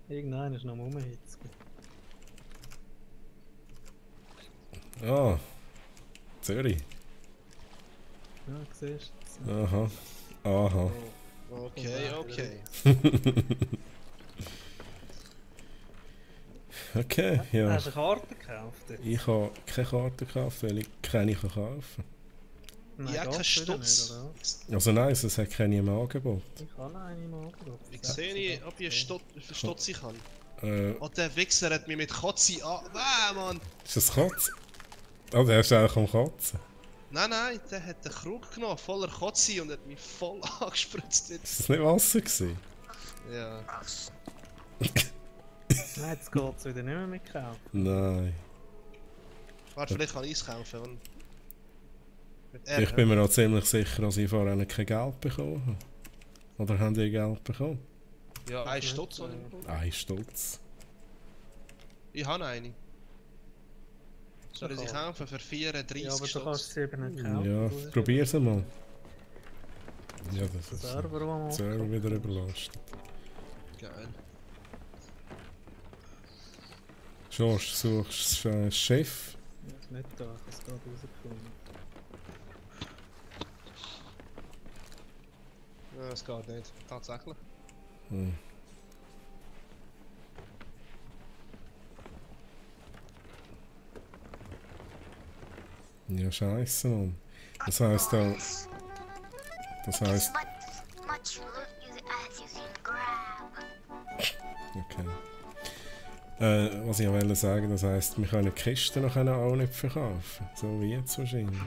A: Irgendeiner ist noch am Rumhitzen.
C: Ah, Zürich.
A: Ja, siehst du.
C: Aha. Aha.
B: Okay, okay.
C: Okay, ja.
A: Hast du eine Karte gekauft? jetzt?
C: Ich habe keine Karte gekauft, weil ich keine kaufen kann.
A: Nein,
B: Ja, kein
A: geht's wieder
B: Stutz.
A: nicht, oder?
C: Also nein, es hat keine im Angebot.
A: Ich kann eine im Angebot.
B: Ich sehe nicht, ob ich Stutz kann.
C: Äh,
B: Oh, der Wichser hat mich mit Kotzi an... Nein, Mann!
C: ist das Kotze? Oh, der ist auch am Kotzen.
B: Nein, nein, der hat den Krug genommen, voller Kotzi und hat mich voll angespritzt.
C: Ist das nicht Wasser gewesen?
B: Ja.
A: Nein, jetzt geht es wieder nicht mehr mit kaufen.
C: Nein.
B: Warte, vielleicht kann ich es kaufen. Und... Mit
C: Ich bin mir auch ziemlich sicher, dass ich vorher kein Geld bekommen habe. Oder haben die Geld bekommen?
B: Ja, ein Stutz oder so.
C: Ein Stutz.
B: Ich habe eine. Soll ich sie kaufen für 34
A: Ja, aber du
B: Stutz?
A: kannst sie eben nicht kaufen.
C: Ja,
A: Das ist
C: probier's mal. Ja, das
A: der
C: ist
A: Server, der mal
C: Server wieder überlastet.
B: Geil.
C: George, suchst du Chef?
A: Ja, ist nicht da, ich habe es gerade rausgefunden.
B: Ja, das geht nicht. Tatsächlich.
C: Hm. Ja, scheiße, Mann. Das heisst auch...
E: Boys,
C: Das
E: as
C: heisst...
E: much loot as you can grab.
C: Okay. Was ich wollte sagen, das heisst, wir können die Kisten noch auch nicht verkaufen. So wie jetzt wahrscheinlich.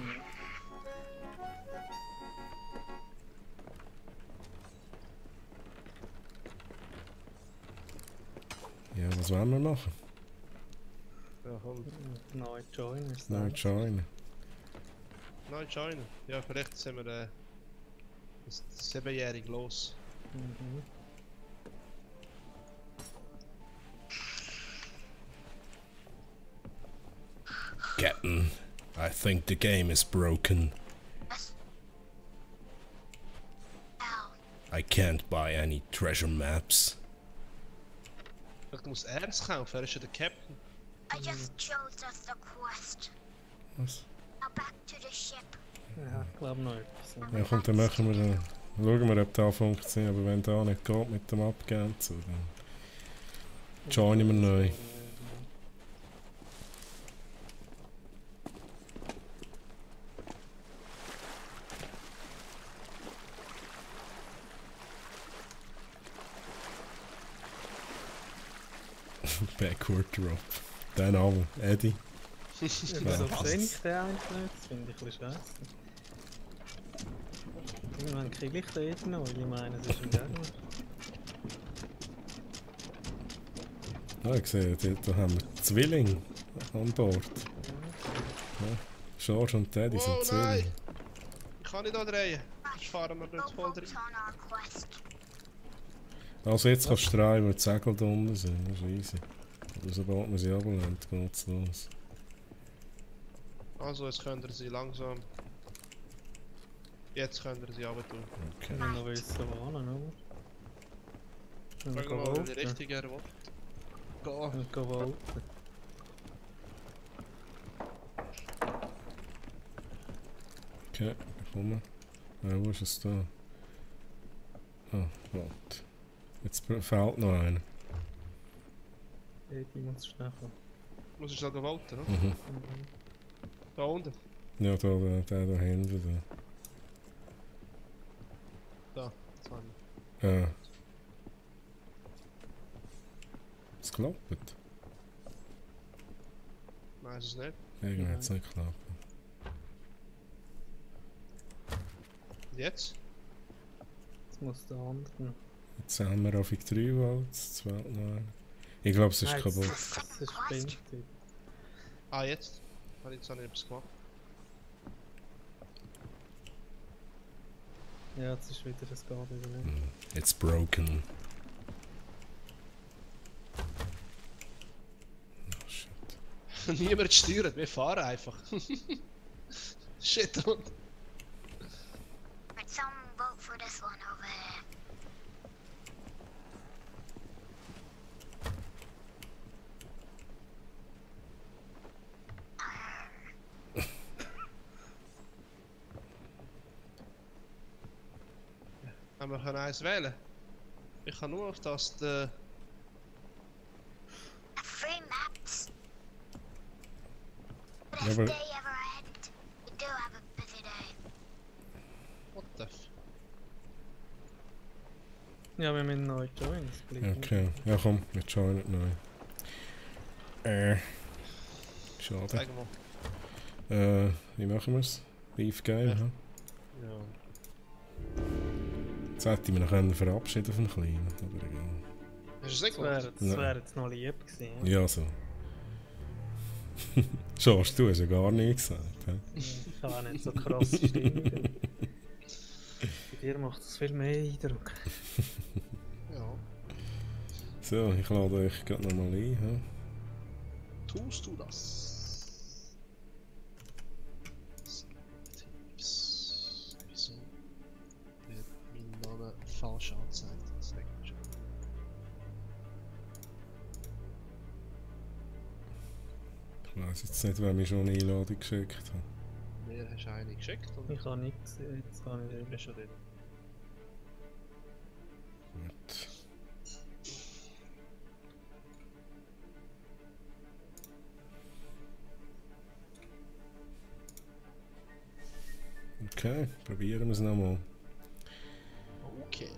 C: Ja, was wollen wir machen?
B: Ja, komm.
A: Neu Joiners.
C: Neu joinen.
B: Neu joinen. Ja, vielleicht sind wir das 7-jährige los.
A: Mhm.
D: Captain, I think the game is broken.
E: Ow.
D: I can't buy any treasure maps.
B: Vielleicht muss er es kaufen, er ist ja der Captain.
E: I just chose us the quest.
C: Was?
E: Now back to the ship.
A: Ja, ich glaube noch etwas.
C: Ja, komm, dann machen wir dann. Schauen wir, ob das funktioniert. Aber wenn das nicht geht mit dem Abgeben, so, dann joinen wir neu. Backward Drop. Der Name, Eddie.
A: Ja, wieso sehe ich den eigentlich nicht? Das finde ich ein bisschen scheiße. Irgendwann kriege ich den jeden noch, weil ich meine, es ist ein Gegner.
C: Ja, ich sehe, da haben wir Zwilling an Bord. Ja, George und Teddy sind
B: Oh
C: Zwillinge.
B: nein! Ich kann nicht da drehen. Sonst fahren wir
E: Go
B: nicht voll
E: focus
B: drin.
E: on our quest.
C: Also jetzt kannst du drehen, weil die Segel da unten sind. Das ist easy. Aber sobald man sie runterlässt, geht's los.
B: Also, jetzt könnt ihr sie langsam. Jetzt könnt ihr sie runter tun.
C: Okay.
A: Ich will noch wissen, wo hin, oder?
B: Schauen wir mal, in die Richtung er will. Gehen.
A: Und gehen voten.
C: Okay, komm. Wo ist es da? Ah, warte. Jetzt fehlt noch einer.
A: Die muss schnell kommen.
B: Muss ich noch gewollt, ne?
C: Mhm.
B: Da unten.
C: Ja, der da hinten.
B: Da. Jetzt haben
C: Da. Es klappt.
B: wir. Nein, ist es nicht.
C: Irgendwie hat es nicht geklappt.
B: Und jetzt?
A: Jetzt muss der andere.
C: Jetzt haben wir auf 3 Volts, 2 noch. Ich glaube, es ist
A: Nein,
C: kaputt.
A: Es ist spinnt.
B: Ah, jetzt? Jetzt habe ich etwas gemacht.
A: Ja, jetzt ist wieder das geht wieder nicht.
D: It's broken.
C: Oh shit.
B: Niemand steuert, wir fahren einfach. Shit, und.
E: But some vote for this one over there.
B: En we gaan eins wählen. Ich kann nur auf das.
E: Free maps.
C: Ja,
E: Best
C: aber-
E: day ever end. We do have a busy day.
B: What the f.
A: Ja, wir müssen neu joinen. Es bleibt nicht.
C: Okay, ja komm, wir joinen neu. Schade.
B: Zeig mal.
C: Wie machen wir es? Live Game,
B: Ja.
C: ja.
B: Ja.
C: Jetzt hätte ich mich noch können verabschieden von Kleinen, aber egal.
B: Hast du es nicht
A: Das wäre
B: gemacht?
A: das
C: Ja.
A: wär jetzt noch lieb gewesen.
C: Ja, so. Schau, du hast ja gar nichts gesagt. He?
A: Ich habe auch nicht so krasse Stimmung. Bei dir macht es viel mehr Eindruck.
B: Ja.
C: So, ich lade euch gerade nochmal ein. He?
B: Tust du das? Tipps. Wieso wird mein Name falsch angezeigt? Das regt mich schon.
C: Ich weiss jetzt nicht, wer mir schon eine Einladung geschickt hat.
B: Mir hast du eine geschickt? Oder?
A: Ich habe nichts gesehen, jetzt kann ich eben schon dort.
C: Gut. Okay, probieren wir es nochmal.
B: Okay.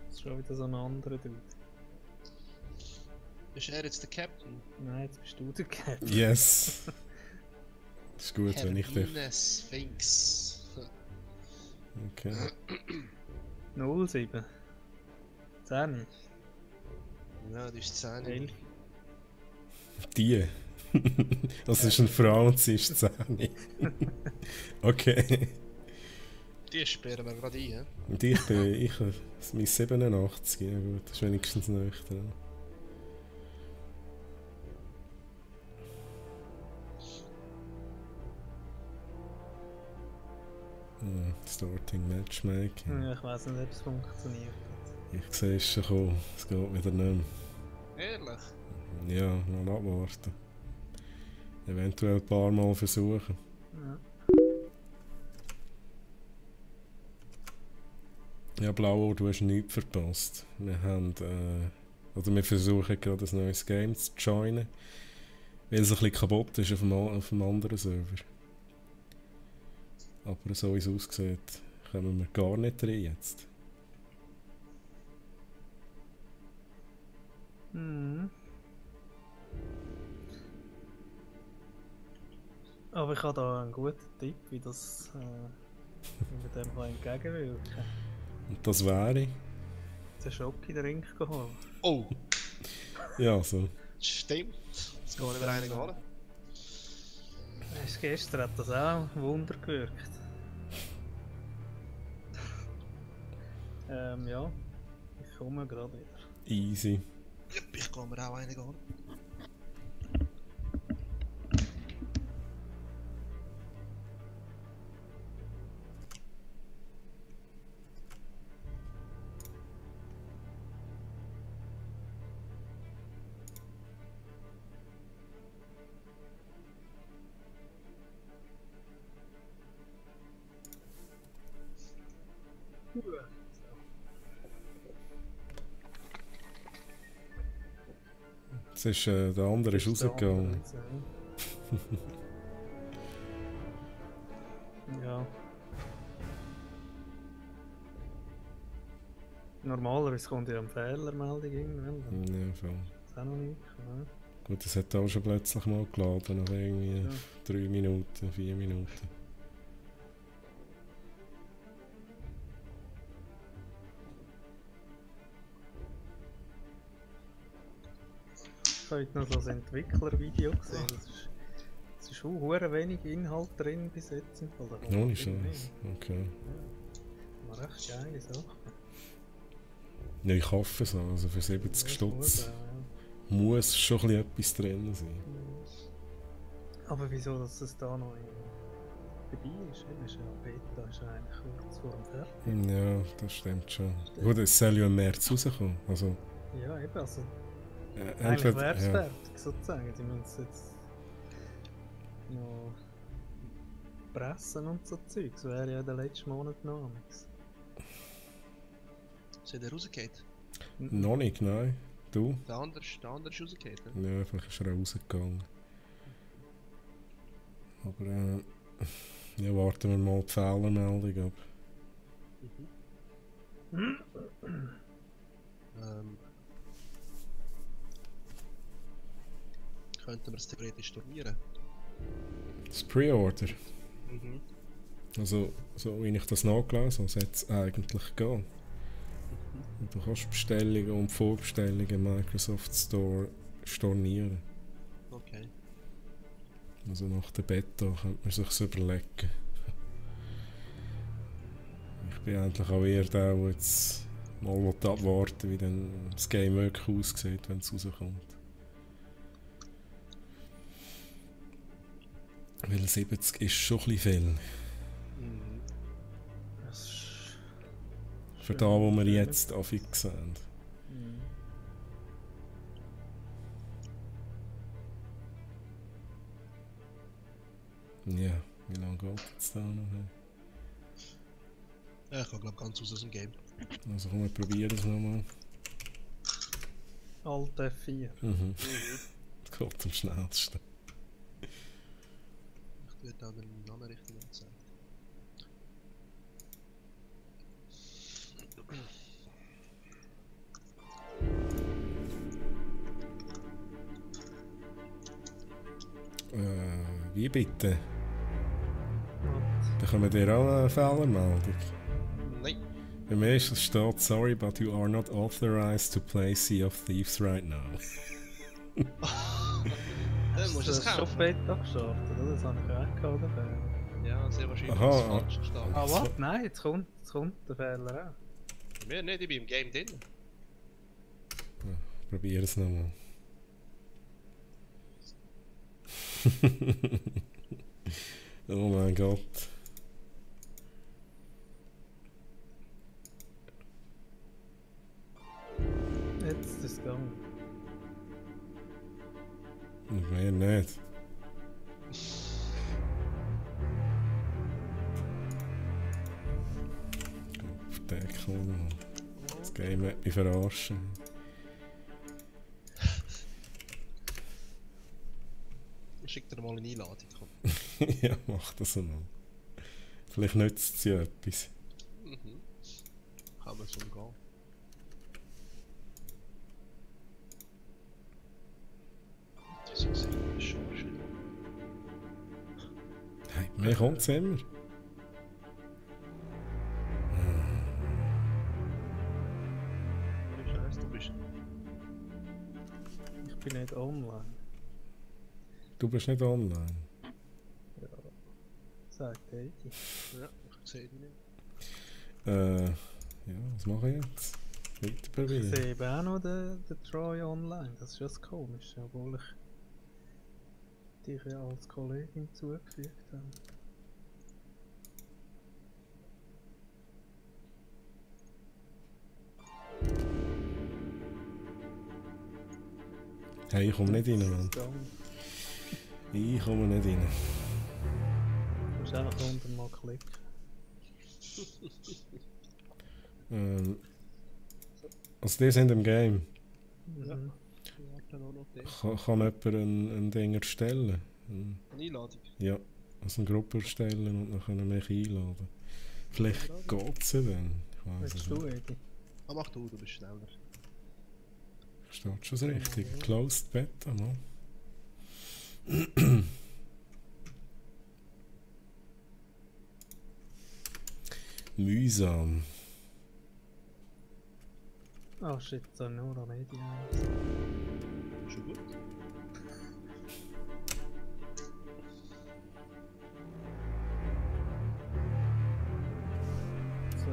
A: Das ist schon wieder so ein anderer Dude.
B: Ist er jetzt der Captain?
A: Nein, jetzt bist du der Captain.
C: Yes! Das ist gut, wenn ich dich.
B: Hermine Sphinx.
C: Okay.
A: 07. 10.
B: Ja, das ist 10.
A: 11.
C: Die. Das ist eine Frau und sie ist 10. Okay.
B: Die sperren wir gerade ein. He?
C: Und ich bin. Mein 87. Ja gut, das ist wenigstens nüchtern. Starting Matchmaking.
A: Ja, ich weiß nicht, ob es funktioniert.
C: Ich sehe es schon kommen. Es geht wieder nicht
B: Ehrlich?
C: mehr. Ja, mal abwarten. Eventuell ein paar Mal versuchen.
A: Ja.
C: Ja, Blau, du hast nichts verpasst. Wir haben, oder wir versuchen gerade ein neues Game zu joinen, weil es ein bisschen kaputt ist auf dem anderen Server. Aber so wie es aussieht, kommen wir gar nicht rein jetzt.
A: Mhm. Aber ich habe da einen guten Tipp, wie das wie man dem kann entgegenwirken kann.
C: Und das wäre...
A: Den Schock in den Ring geholt.
B: Oh,
C: Ja, so.
B: stimmt. Jetzt gehen wir einen holen.
A: Gestern hat das auch Wunder gewirkt. Ja, ich komme gerade wieder.
C: Easy.
B: Yep, ich gehe mir auch einen holen.
C: Jetzt ist der andere ist rausgegangen.
A: Ja. Normalerweise kommt ja eine Fehlermeldung irgendwann.
C: Ja, voll.
A: Das ist auch noch nicht. Ja.
C: Gut, das hat auch schon plötzlich mal geladen, nach irgendwie
A: Ja.
C: 3 Minuten, 4 Minuten.
A: Ich habe heute noch so ein Entwicklervideo gesehen. Es ist schon hure wenig Inhalt drin bis jetzt. Oder
C: Ohne Scheiß. Okay.
A: War echt geile Sache.
C: Ja, ich hoffe es auch. Also für 70 Stutz muss schon ein bisschen etwas drin sein.
A: Aber wieso, dass es da noch dabei ist? Ist ja Beta, ist ja eigentlich kurz vor dem Fertig.
C: Ja, das stimmt schon. Gut, es soll ja im März rauskommen. Also,
A: Ja, eben, also eigentlich
C: entweder,
A: wäre es
C: ja,
A: fertig sozusagen. Die müssen es jetzt noch pressen und so Zeug. Das wäre ja der letzte Monat noch nichts.
B: Sind der rausgeht?
C: noch nicht, nein. Du?
B: Der andere ist rausgeht. Ne?
C: Ja, vielleicht ist er rausgegangen. Aber ja, warten wir mal die Fehlermeldung ab.
B: Könnten wir es theoretisch stornieren?
C: Das Pre-Order.
B: Mhm.
C: Also, so wie ich das nachgelesen habe, sollte es eigentlich gehen. Du kannst Bestellungen und Vorbestellungen im Microsoft Store stornieren.
B: Okay.
C: Also nach der Beta könnte man sich überlegen. Ich bin eigentlich auch eher der, der jetzt mal abwarten, wie dann das Game wirklich aussieht, wenn es rauskommt. Weil 70 ist schon ein bisschen viel.
B: Mhm.
C: Für da, wo wir jetzt affix sind.
A: Mhm.
C: Ja, wie lange geht es da noch?
B: Ja, ich kann glaube ganz aus dem Game.
C: Also komm, wir probieren es nochmal.
A: Alt F4.
C: Mhm. Das geht am schnellsten.
B: Ich werde auch den Namen richtig anzeigen.
C: Wie bitte?
A: Was?
C: Bekommen wir auch eine Fehlermeldung?
B: Nein.
C: Bei mir steht, sorry, but you are not authorized to play Sea of Thieves right now.
B: Dann musst du es
A: Das ist schon
B: kaufen.
A: Beta gestartet, oder? Das habe ich auch gehabt, den Fehler.
B: Ja, sehr wahrscheinlich.
C: Aha.
B: Das ist falsch gestartet.
A: Ah,
C: So.
A: was? Nein, jetzt kommt der Fehler auch.
B: Mir nicht, ich bin im Game drin.
C: Probier es nochmal. Oh mein Gott.
A: Jetzt ist es gegangen.
C: Und mehr nicht. Deckel, Mann. Das Game wird mich verarschen.
B: Ich schicke dir mal eine Einladung. Komm.
C: Ja, mach das mal. Vielleicht nützt es ja etwas.
B: Mhm. Kann man so gehen. Das ist eine Chance.
C: Hey, mir kommt es immer.
B: Ohne Scheiß, du bist.
A: Ich bin nicht online.
C: Du bist nicht online.
A: Sagt Heidi.
B: Ja, ich sehe dich nicht.
C: Ja, was mache ich jetzt? Weiter
A: Ich
C: probieren.
A: sehe eben auch noch den Troy online. Das ist ja das Komische, obwohl ich dich ja als Kollegin zugefügt habe.
C: Hey, ich komme nicht rein, Mann. Ich komme nicht rein.
A: Du musst einfach unten mal klicken.
C: Also die sind im Game.
B: Ja.
A: Mhm.
B: Ich warte noch den.
C: Kann jemand ein Ding erstellen?
B: Eine Einladung.
C: Ja, also eine Gruppe erstellen und dann können wir mich einladen. Vielleicht geht es ja dann. Ich weiß
A: Willst
C: es
A: du,
C: nicht.
A: Edi?
B: Ah, mach du bist schneller.
C: Steht schon richtig. Closed Beta, ne? Mühsam.
A: Oh shit, so nur am Edi
B: Schon gut.
A: So.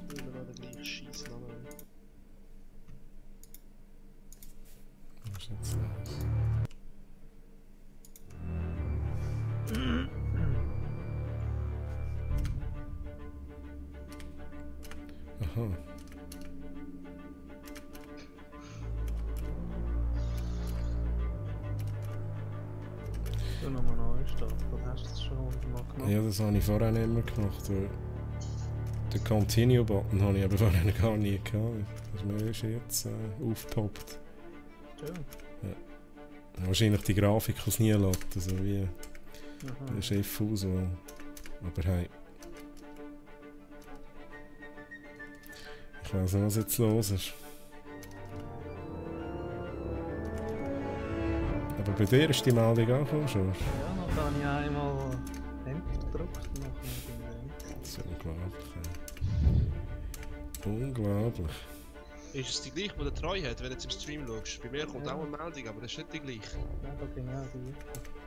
B: Ich will noch den gleichen Scheiß Namen.
C: Was ist jetzt los? Aha.
A: Du nochmal neu starten, dann hast du es schon mal gemacht.
C: Ja, das habe ich vorher nicht mehr gemacht. Den Continue-Button habe ich aber vorher gar nie gehabt. Das ist mir erst jetzt aufgepoppt.
A: Schön.
C: Wahrscheinlich die Grafik aus nie lässt, also wie
A: Aha.
C: der Chef-Auswahl. Aber hey. Ich weiß nicht, was jetzt los ist. Aber bei dir ist die Meldung angekommen schon.
A: Ja, dann habe ich einmal Enter gedrückt und nachher
C: Das ist unglaublich. Unglaublich.
B: Ist es die gleiche, die der Treu hat, wenn du jetzt im Stream schaust? Bei mir kommt auch eine Meldung, aber das ist nicht die gleiche.
A: Ja, da genau die.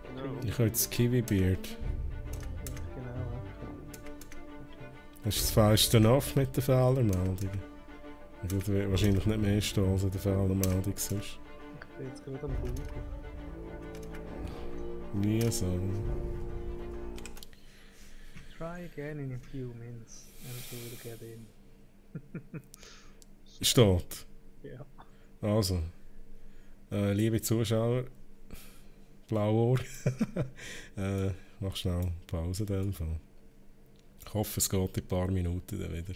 B: Genau.
C: Ich habe jetzt Kiwi Beard.
A: Genau.
C: Das ist das falsche auf mit den Fehlermeldungen. Ich würde wahrscheinlich nicht mehr stehen als in der Fehlermeldung sonst.
A: Ich bin jetzt gerade am Google. Try again in a few minutes and you will get in.
C: Steht.
A: Ja.
C: Also, liebe Zuschauer, Blauohr, mach schnell Pause in dem Fall. Ich hoffe, es geht in ein paar Minuten dann wieder.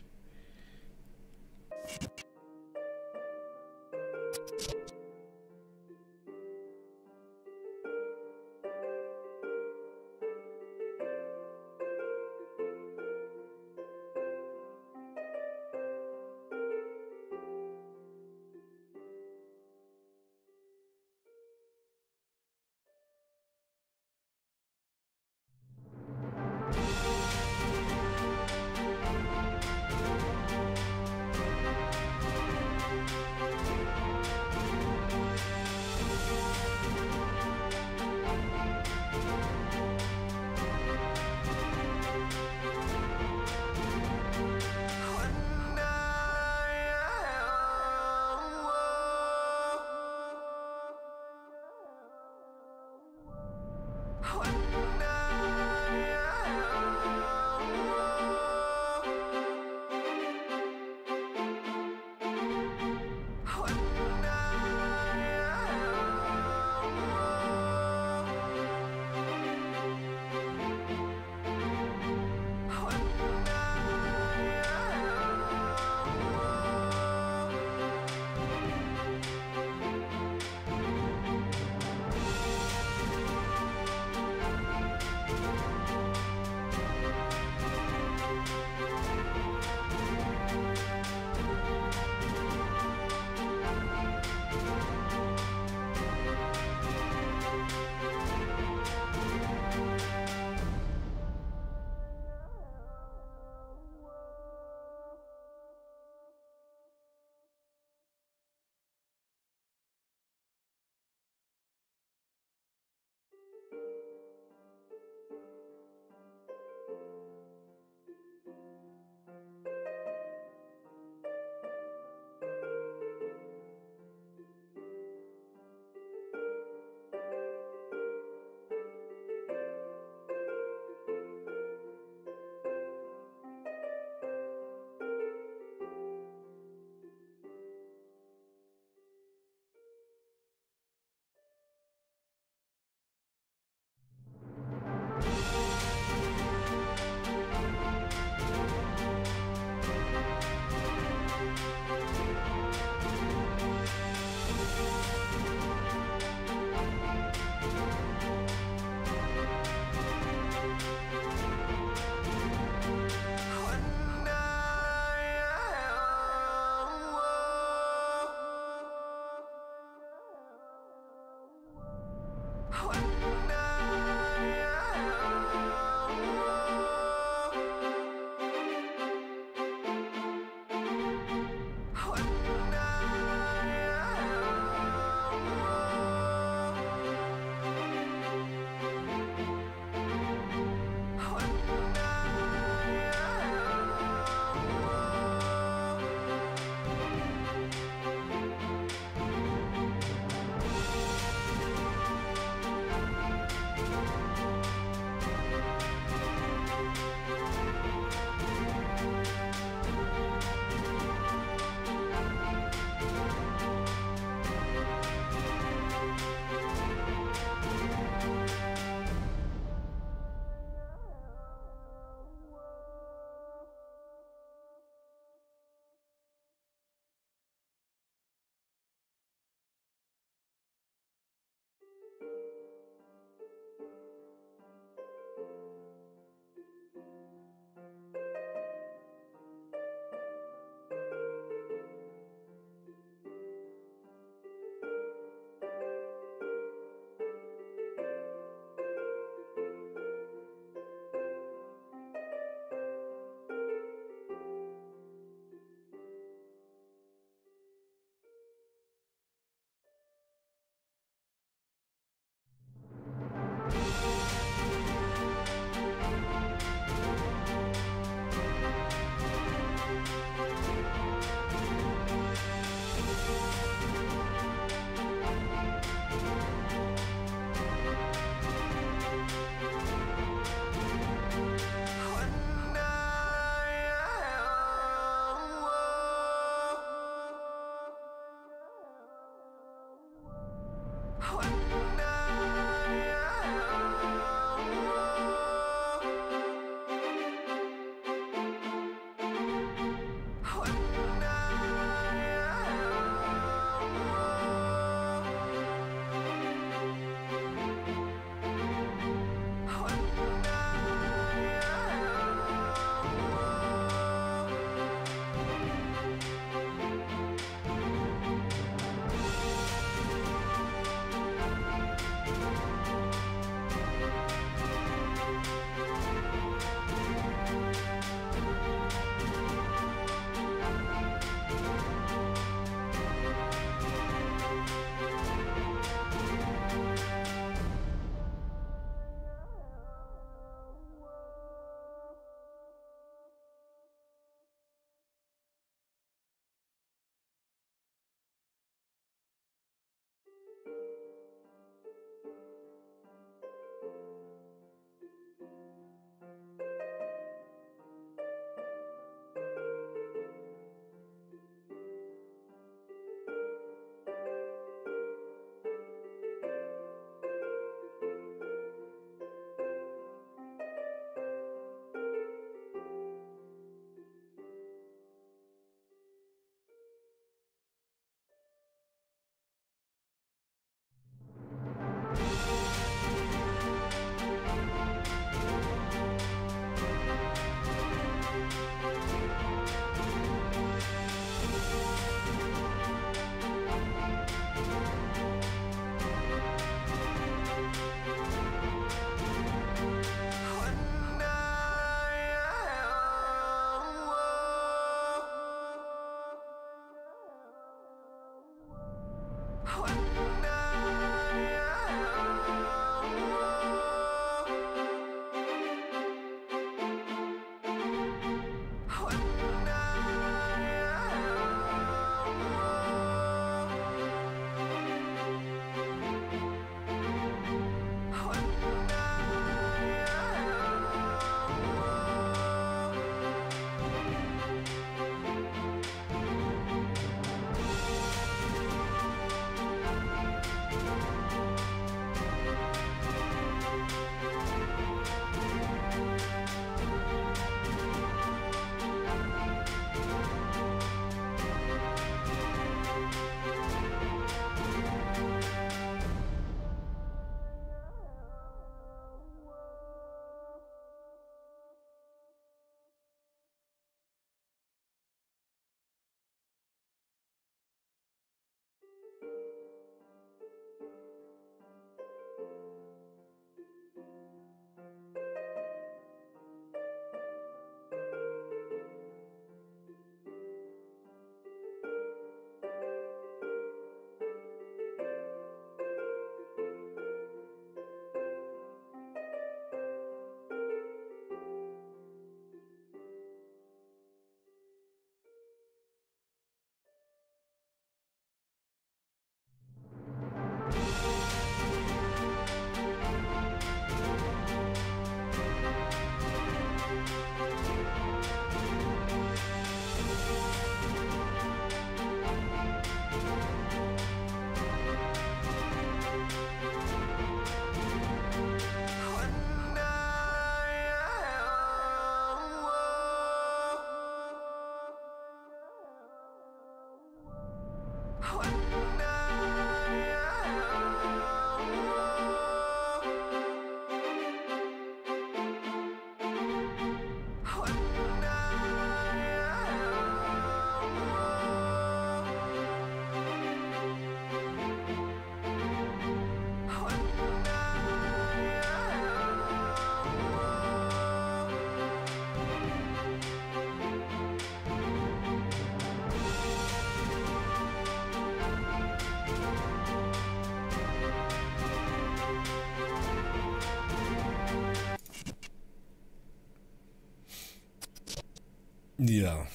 C: Ja,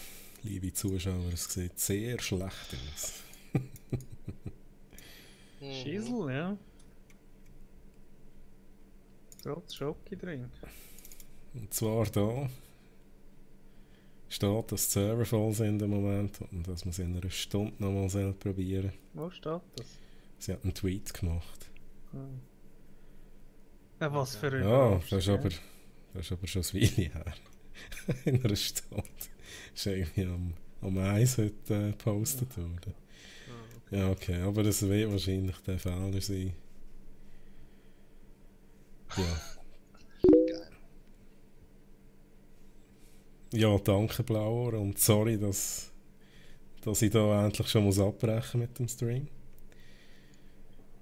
C: liebe Zuschauer, es sieht sehr schlecht aus.
A: Schissel, ja. Trotz Schocki-Drink.
C: Und zwar da steht, dass die Server voll sind im Moment und dass man es in einer Stunde nochmal probieren soll.
A: Wo steht das?
C: Sie hat einen Tweet gemacht.
A: Hm. Ja, was für ein
C: Ja, das ist aber schon ein Weile her. In einer Stunde. Das ist irgendwie am 1 heute gepostet worden. Ja, okay, aber das wird wahrscheinlich der Fehler sein. Ja.
B: Geil.
C: Ja, danke Blauer und sorry, dass ich da endlich schon muss abbrechen mit dem Stream.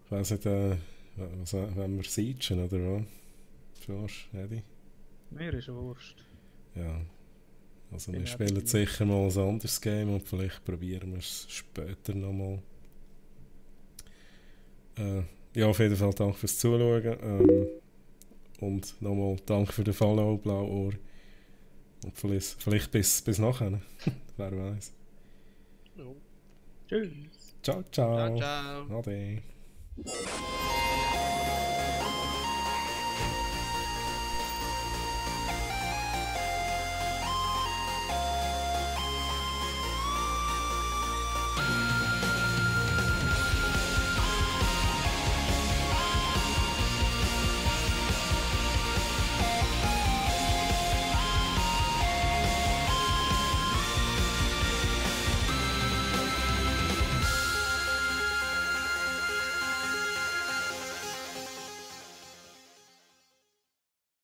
C: Ich weiss nicht, wenn wir siegen oder was? Verstehst du, Eddie?
A: Mir ist Wurst.
C: Ja. Also
A: Bin
C: wir
A: auch
C: spielen
A: dabei.
C: sicher mal ein anderes Game und vielleicht probieren wir es später nochmal. Ja, auf jeden Fall danke fürs Zuschauen. Und nochmal danke für den Follow, Blauohr. Und vielleicht bis nachher. Wer weiß.
B: Jo.
A: Tschüss.
C: Ciao, ciao.
B: Ciao, ciao.
C: Ade.